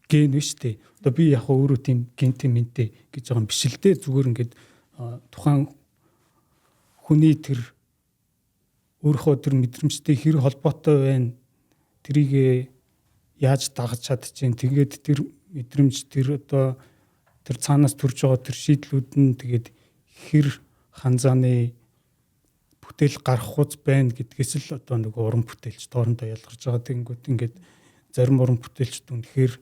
ген биш үү? Одоо би яг өөрөө тийм гентэй мэнтэй гэж байгаа юм биш л дээ. Зүгээр ингээд тухайн хүний тэр өөрийнхөө тэр мэдрэмжтэй хэр холбоотой байна, тэрийг яаж дагаж чадчихээн, тэгээд тэр мэдрэмж, тэр одоо тэр цаанаас төрж байгаа тэр шийдлүүд нь тэгээд хэр ханзааны бүтээл гарах хуц байна гэдгээс л одоо нэг уран бүтээлч доорондоо ялгарч байгаа. Тэгэнгүүт ингээд зарим уран бүтээлчд үнэхээр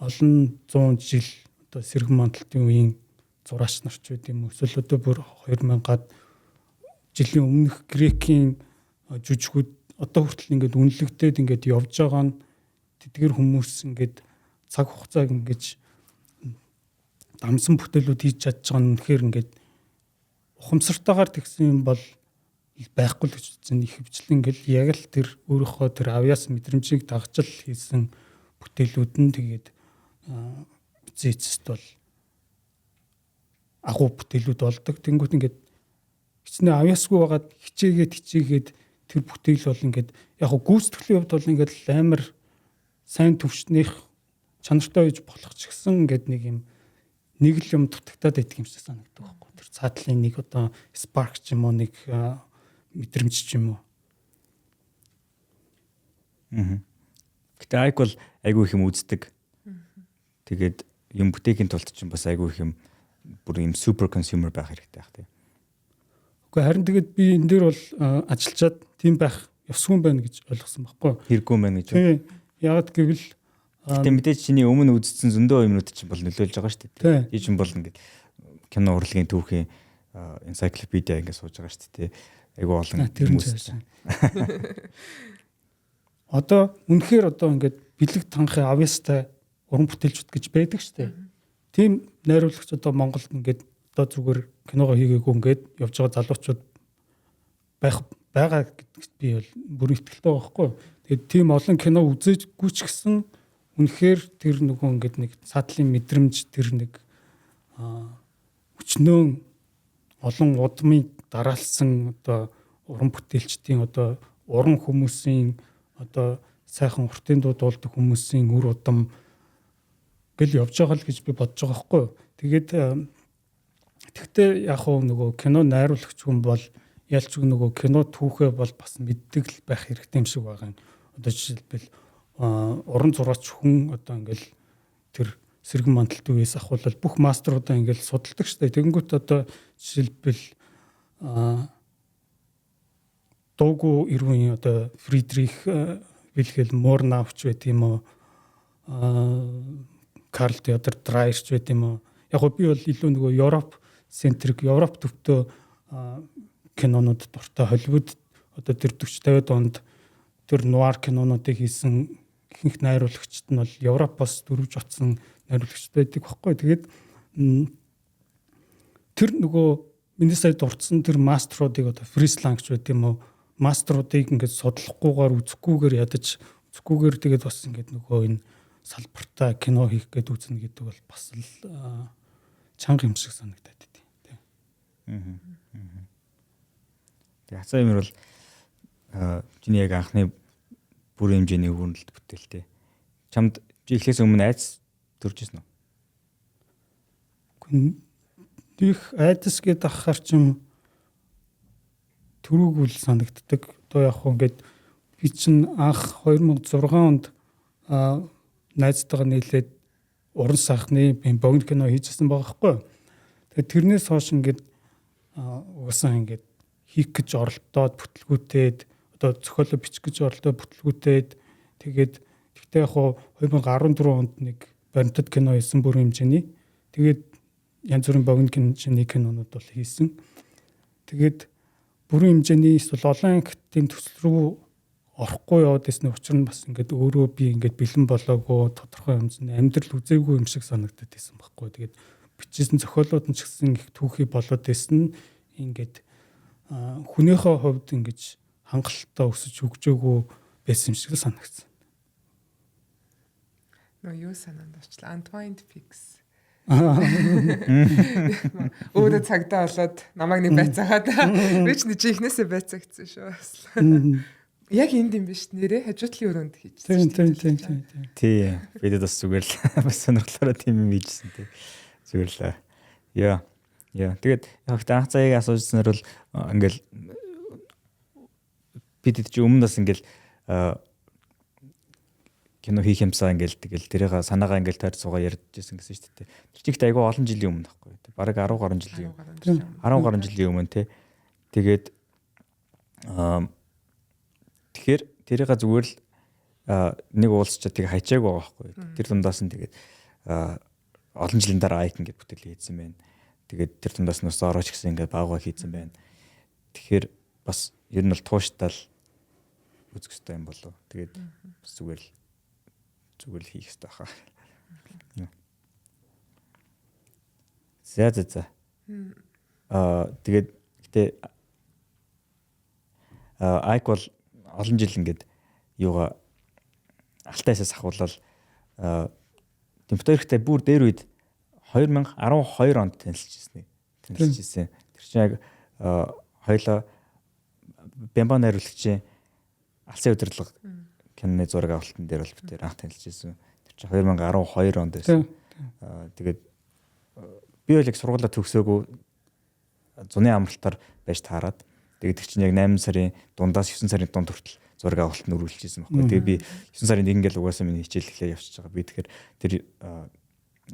олон зуун жил одоо сэргэн мандалтын үеийн зураач нарч байд юм уу, эсвэл одоо бүр 2000-ад жилийн өмнөх грекийн жүжигүүд одоо хүртэл ингээд үнэлэгдээд ингээд явж байгаа нь тэдгэр хүмүүс ингээд цаг хугацааг ингэж дамсан бүтээлүүд хийж чадж байгаа нь үнэхээр ингээд ухамсартайгаар тэгсэн юм бол байхгүй л гэж үзсэн. Ихэвчлэн ингээл яг л тэр өөрийнхөө тэр авьяас мэдрэмжийг дагаж л хийсэн бүтээлүүд нь тэгээд эцэст бол агуу бүтээлүүд болдог. Тэнгүүт ингээд хичнээн авьяасгүй байгаад хичээгээд хичээгээд тэр бүтээл бол ингээд яг гүйцэтгэлийн хувьд бол ингээд амар сайн төвшнийх чанартай байж болох ч гэсэн ингээд нэг юм нэг л юм дутагтаад байдаг юм шиг санагддаг байхгүй. Тэр цаатлын нэг одоо spark ч юм уу, нэг мэдрэмж ч юм уу. Гэтэ Айк бол айгүй их юм үздэг. Тэгээд юм бүтээхийн тулд чинь бас айгүй их юм бүр юм super consumer байх хэрэгтэй байх тийм. Үгүй, харин тэгээд би энэ дээр бол ажиллачаад тийм байх ёсгүй юм байна гэж ойлгосон байхгүй. Хэрэггүй юм байна гэж. Тийм. Яагаад гэвэл Гэтэ мэдээж чиний өмнө үзсэн зөндөө юмнууд чинь бол нөлөөлж байгаа шүү дээ. Чи чинь бол ингээд кино урлагийн түүхийн энциклопедиа ингээд сууж байгаа шүү дээ. Айгүй олон хүмүүс. Одоо үнэхээр одоо ингээд бэлэг танхын авьяастай уран бүтээлчүүд гэж байдаг шүү дээ. Тийм найруулагч одоо Монголд ингээд одоо зүгээр киногоо хийгээгүй ингээд явж байгаа залуучууд байх байгаа гэдэгт би бол бүрэн итгэлтэй байгаа байхгүй. Тэгээд тийм олон кино үзээгүй ч гэсэн үнэхээр тэр нөгөө ингээд нэг цаатлын мэдрэмж, тэр нэг өчнөөн олон удмын дараалсан одоо уран бүтээлчдийн, одоо уран хүмүүсийн, одоо сайхан уртын дуу дуулдаг хүмүүсийн үр удам гэл явж байгаа л гэж би бодож байгаа байхгүй юу. Тэгээд тэгтээ яг хуу нөгөө кино найруулагч хүн бол ялч нөгөө кино түүхээ бол бас мэддэг л байх хэрэгтэй юм шиг байгаа юм. Одоо жишээлбэл уран зураач хүн одоо ингээл тэр сэргэн мандалтын үеэс ахуулал бүх мастеруудаа ингээл судалдаг шүү дээ. Тэгэнгүүт одоо жишээлбэл дуугүй ирвэн одоо Фридрих Вильхельм Морнауч байт юм уу, Карл Теодор Драйерч байт юм уу. Яг гоо би бол илүү нөгөө Европ центрик, Европ төвтэй кинонууд дуртай. Холливуд одоо тэр 40 50-ад онд тэр нуар кинонуудыг хийсэн ихэнх найруулагчид нь бол Европоос дөрвж очсон найруулагчид байдаг байхгүй. Тэгээд тэр нөгөө миний сая дурдсан тэр мастеруудыг одоо Фрис Лангч байт юм уу, мастеруудыг ингээд судлахгүйгээр, үзэхгүйгээр, ядаж үзэхгүйгээр тэгээд бас ингээд нөгөө энэ салбартаа кино хийх гээд үзнэ гэдэг бол бас л чанга юм шиг санагдаад байт. Тийм. Тэгээд хацаа юмэр бол чиний яг анхны бүрэн хэмжээний өгөрнөлт бүтээл те. Чамд чи эхлээс өмнө айдас төрж ирсэн үү? Их айдас гэдээ ахаар чим төрүүг үл санагддаг. Одоо яг хөө ингээд би чинь анх 2006 онд найзтайгаа нийлээд уран сайхны богино кино хийжсэн байгаа байхгүй. Тэгээд тэрнээс хойш ингээд угаасаа ингээд хийх гэж оролдоод бүтлгүүтээд одоо зохиолоо бичих гэж оролдоод бүтлгүүтээд тэгээд тэгтээ яг хуу 2014 онд нэг баримтат кино хийсэн бүрэн хэмжээний. Тэгээд янз бүрийн богино хэмжээний кинонууд бол хийсэн. Тэгээд бүрэн хэмжээний эсвэл олон ангитын төсөл рүү Орохгүй яваад ирсний учир нь бас ингээд өөрөө би ингээд бэлэн болоогүй, тодорхой хэмжээний амьдрал үзээгүй юм шиг санагдаад байсан байхгүй. Тэгээд бичсэн зохиолууд нь ч гэсэн их түүхий болоод байсан нь ингээд хүнийхээ хувьд ингэж хангалттай өсөж хөгжөөгүй байсан юм шиг л санагдсан. Нөө юу санаанд орчлаа? Antoine Fix. Өөрөө цагдаа болоод намайг нэг байцаагаад би ч нэг жихнээсээ байцаагцсан шүү. Яг энд юм биш нэрээ хажуу талын өрөөнд хийчихсэн. Тийм тийм тийм тийм. Тий. Бидэд бас зүгээр л бас сонирхлоороо тийм юм хийжсэн тий. Зүгээр л. Яа. Яа. Тэгээд яг ихтэй анх заяаг асуужснаар бол ингээл бид чи өмнө бас ингээл кино хийх юмсаа ингээл тэгэл тэрийг санаагаа ингээл тойр суугаа ярьжсэн гэсэн шүү дээ. Тэр чигт айгүй олон жилийн өмнө байхгүй. Бараг 10 гаруй жилийн өмнө. 10 гаруй жилийн өмнө тий. Тэгээд тэгэхээр тэрийг зүгээр л нэг уулзчаа тэг хайчаагүй байгаа байхгүй. Тэр дундаас нь тэгээд олон жилийн дараа Айк ингээд бүтээл хийсэн байна. Тэгээд тэр дундаас нь бас Орооч гэсэн ингээд баггаа хийсэн байна. Тэгэхээр бас ер нь бол тууштай л үзэх хэрэгтэй юм болов. Тэгээд бас зүгээр л хийх хэрэгтэй хаа. За за за. Тэгээд гэтээ Айк бол олон жил ингээд юугаа алтайсаас ахуулаад Тэмптөрхтэй бүр дээр үед 2012 онд танилцчихсан. Тэр чинь яг хоёлоо Бямба найруулагчийн Алсын удирдлага киноны зураг авалтан дээр бол бид анх танилцчихсан. Тэр чинь 2012 онд байсан. Тэгээд би бол яг сургуулаа төгсөөгүй зуны амралтаар байж таарад. Тэгээд тэр чинь яг 8 сарын дундаас 9 сарын дунд хүртэл зураг авалт нь үргэлжилсэн байхгүй. Тэгээд би 9 сарын 1 ингээл угаасаа миний хичээл эхлэе явчихж байгаа. Би тэгэхээр тэр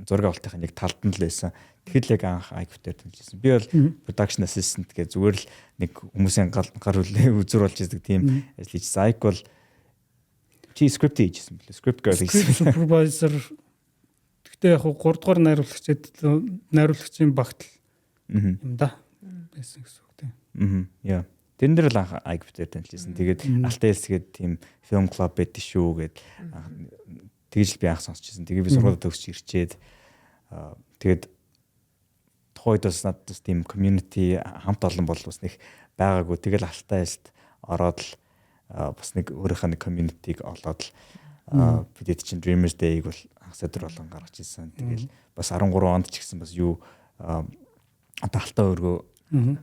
зураг авалтын яг талд нь л байсан. Тэгэхэд л яг анх IQ дээр танилцсан. Би бол production assistant гэх зүгээр л нэг хүмүүсийн гар хүлээ үзүр болж идэг тийм ажил хийжсэн. IQ бол чи script хийжсэн бэлээ. Script girl хийсэн. Supervisor. Гэхдээ яг 3 дугаар найруулагчийн багт юм да байсан гэсэн үг тийм. Яа. Тэрэн дээр л анх IQ дээр танилцсан. Тэгээд Алтай элсгээд тийм film club байдаг шүү гэд тэгж л би анх сонсч ирсэн. Тэгээ би сургуулиуд төгсч ирчээд тэгээд тухайд бас надад бас тийм community хамт олон бол бас нэг байгаагүй. Тэгэл Алтай элст ороод л бас нэг өөрийнхөө нэг community-г олоод л бид чинь Dreamers Day-г бол анх өдөр болгон гаргаж ирсэн. Тэгэл бас 13 онд ч гэсэн бас юу одоо Алтай өргөө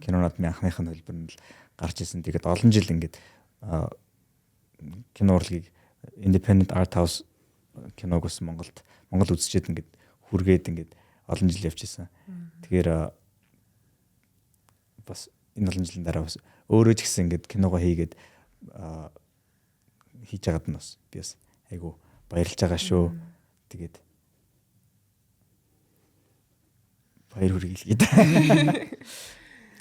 кинонод ми анхных нь хөлбөр нь л гарч ирсэн. Тэгээд олон жил ингээд кино урлагийг Independent Art House киног бас Монгол үзчихэд ингээд хүргээд ингээд олон жил явчихсан. Тэгэхээр бас энэ олон жилийн дараа бас өөрөө ч гэсэн ингээд киногоо хийгээд хийж байгаад нь бас би бас айгу баярлж байгаа шүү. Тэгээд баяр хүргэе л гээд.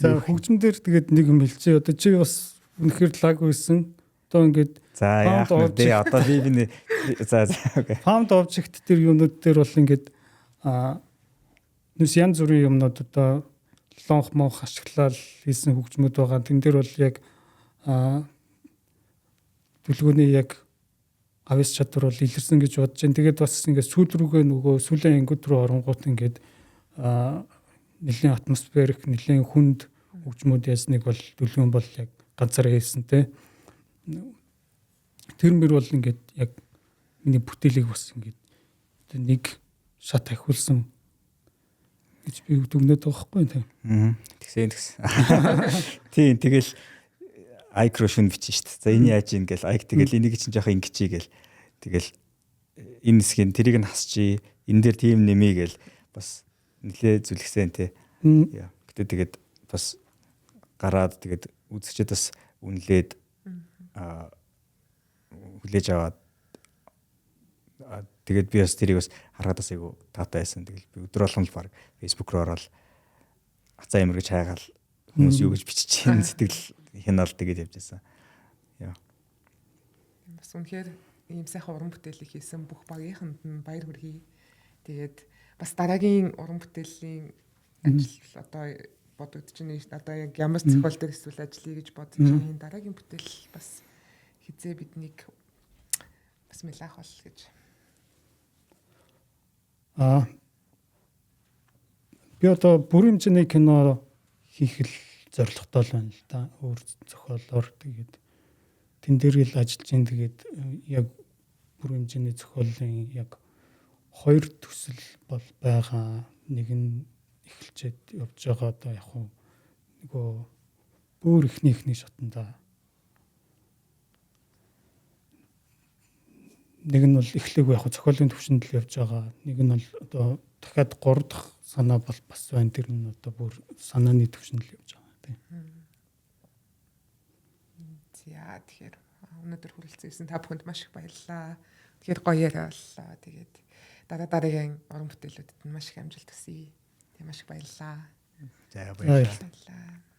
За хөгжим дээр тэгээд нэг юм хэлчихье. Одоо чи бас үнэхээр лаг байсан. Одоо ингээд за яах вэ? Одоо би за за окей. Found object дээр юмнууд дээр бол ингээд нүс янз бүрийн юмнууд одоо лонх монх ашиглал хийсэн хөгжмүүд байгаа. Тэн дээр бол яг төлгөөний яг авьяас чадвар бол илэрсэн гэж бодож байна. Тэгээд бас ингээд сүүл рүүгээ нөгөө сүүлийн ангид рүү оронгууд ингээд нэлийн атмосферик, нэлийн хүнд хөгжмүүд ясныг бол төлгөөн бол яг ганцаараа хийсэн те. Тэр мөр бол ингээд яг миний бүтээлийг бас ингээд нэг шат ахиулсан гэж би дүгнээд байгаа байхгүй тийм. Тэгсэн тэгсэн. Тийм тэгэл Айк руу шүн бичсэн шүү дээ. За эний яаж ийн гэл Айк тэгэл энийг чинь жоох ингэчий гэл тэгэл энэ хэсгийг тэрийг нь хасчий энэ дээр тийм нэмий гэл бас нэлээ зүлгсэн тий. Яа. Гэтэ тэгээд бас гараад тэгээд үзэгчд бас үнэлээд хүлээж аваад тэгээд би бас тэрийг бас харахад бас айгу таатай байсан. Тэгэл би өдөр болгон л баг Facebook руу ороод ацаа юмэр гэж хайгаал хүмүүс юу гэж бичиж чинь сэтгэл хянаал тэгээд явж байсан. Яа. Бас үнэхээр ийм сайхан уран бүтээлийг хийсэн бүх багийнханд нь баяр хүргэе. Тэгээд бас дараагийн уран бүтээлийн ажил одоо бодогдож байна. Одоо яг ямар зохиол дээр эсвэл ажиллая гэж бодож байна. Дараагийн бүтээл бас Хизээ биднийг бас мэлаах бол гэж. Би одоо бүр хэмжээний кино хийх л зорилготой л байна л да. Өөр зохиолоор тэгээд тэн дээр л ажиллаж байна. Тэгээд яг бүр хэмжээний зохиолын яг хоёр төсөл бол байгаа. Нэг нь эхэлчихэд явж байгаа, одоо яг хуу нөгөө бүр эхний шатанда нэг нь бол эхлэегүй яг зохиолын төвшөнд л явж байгаа. Нэг нь бол одоо дахиад 3 дахь санаа бол бас байна. Тэр нь одоо бүр санааны төвшөнд л явж байгаа, тийм. За, тэгэхээр өнөөдөр хүрэлцэн ирсэн та бүхэнд маш их баярлалаа. Тэгэхээр гоё яриа боллоо. Тэгээд дараа дараагийн уран бүтээлүүдэд нь маш их амжилт хүсье. Тэгээ маш их баярлалаа. За, баярлалаа. Баярлалаа.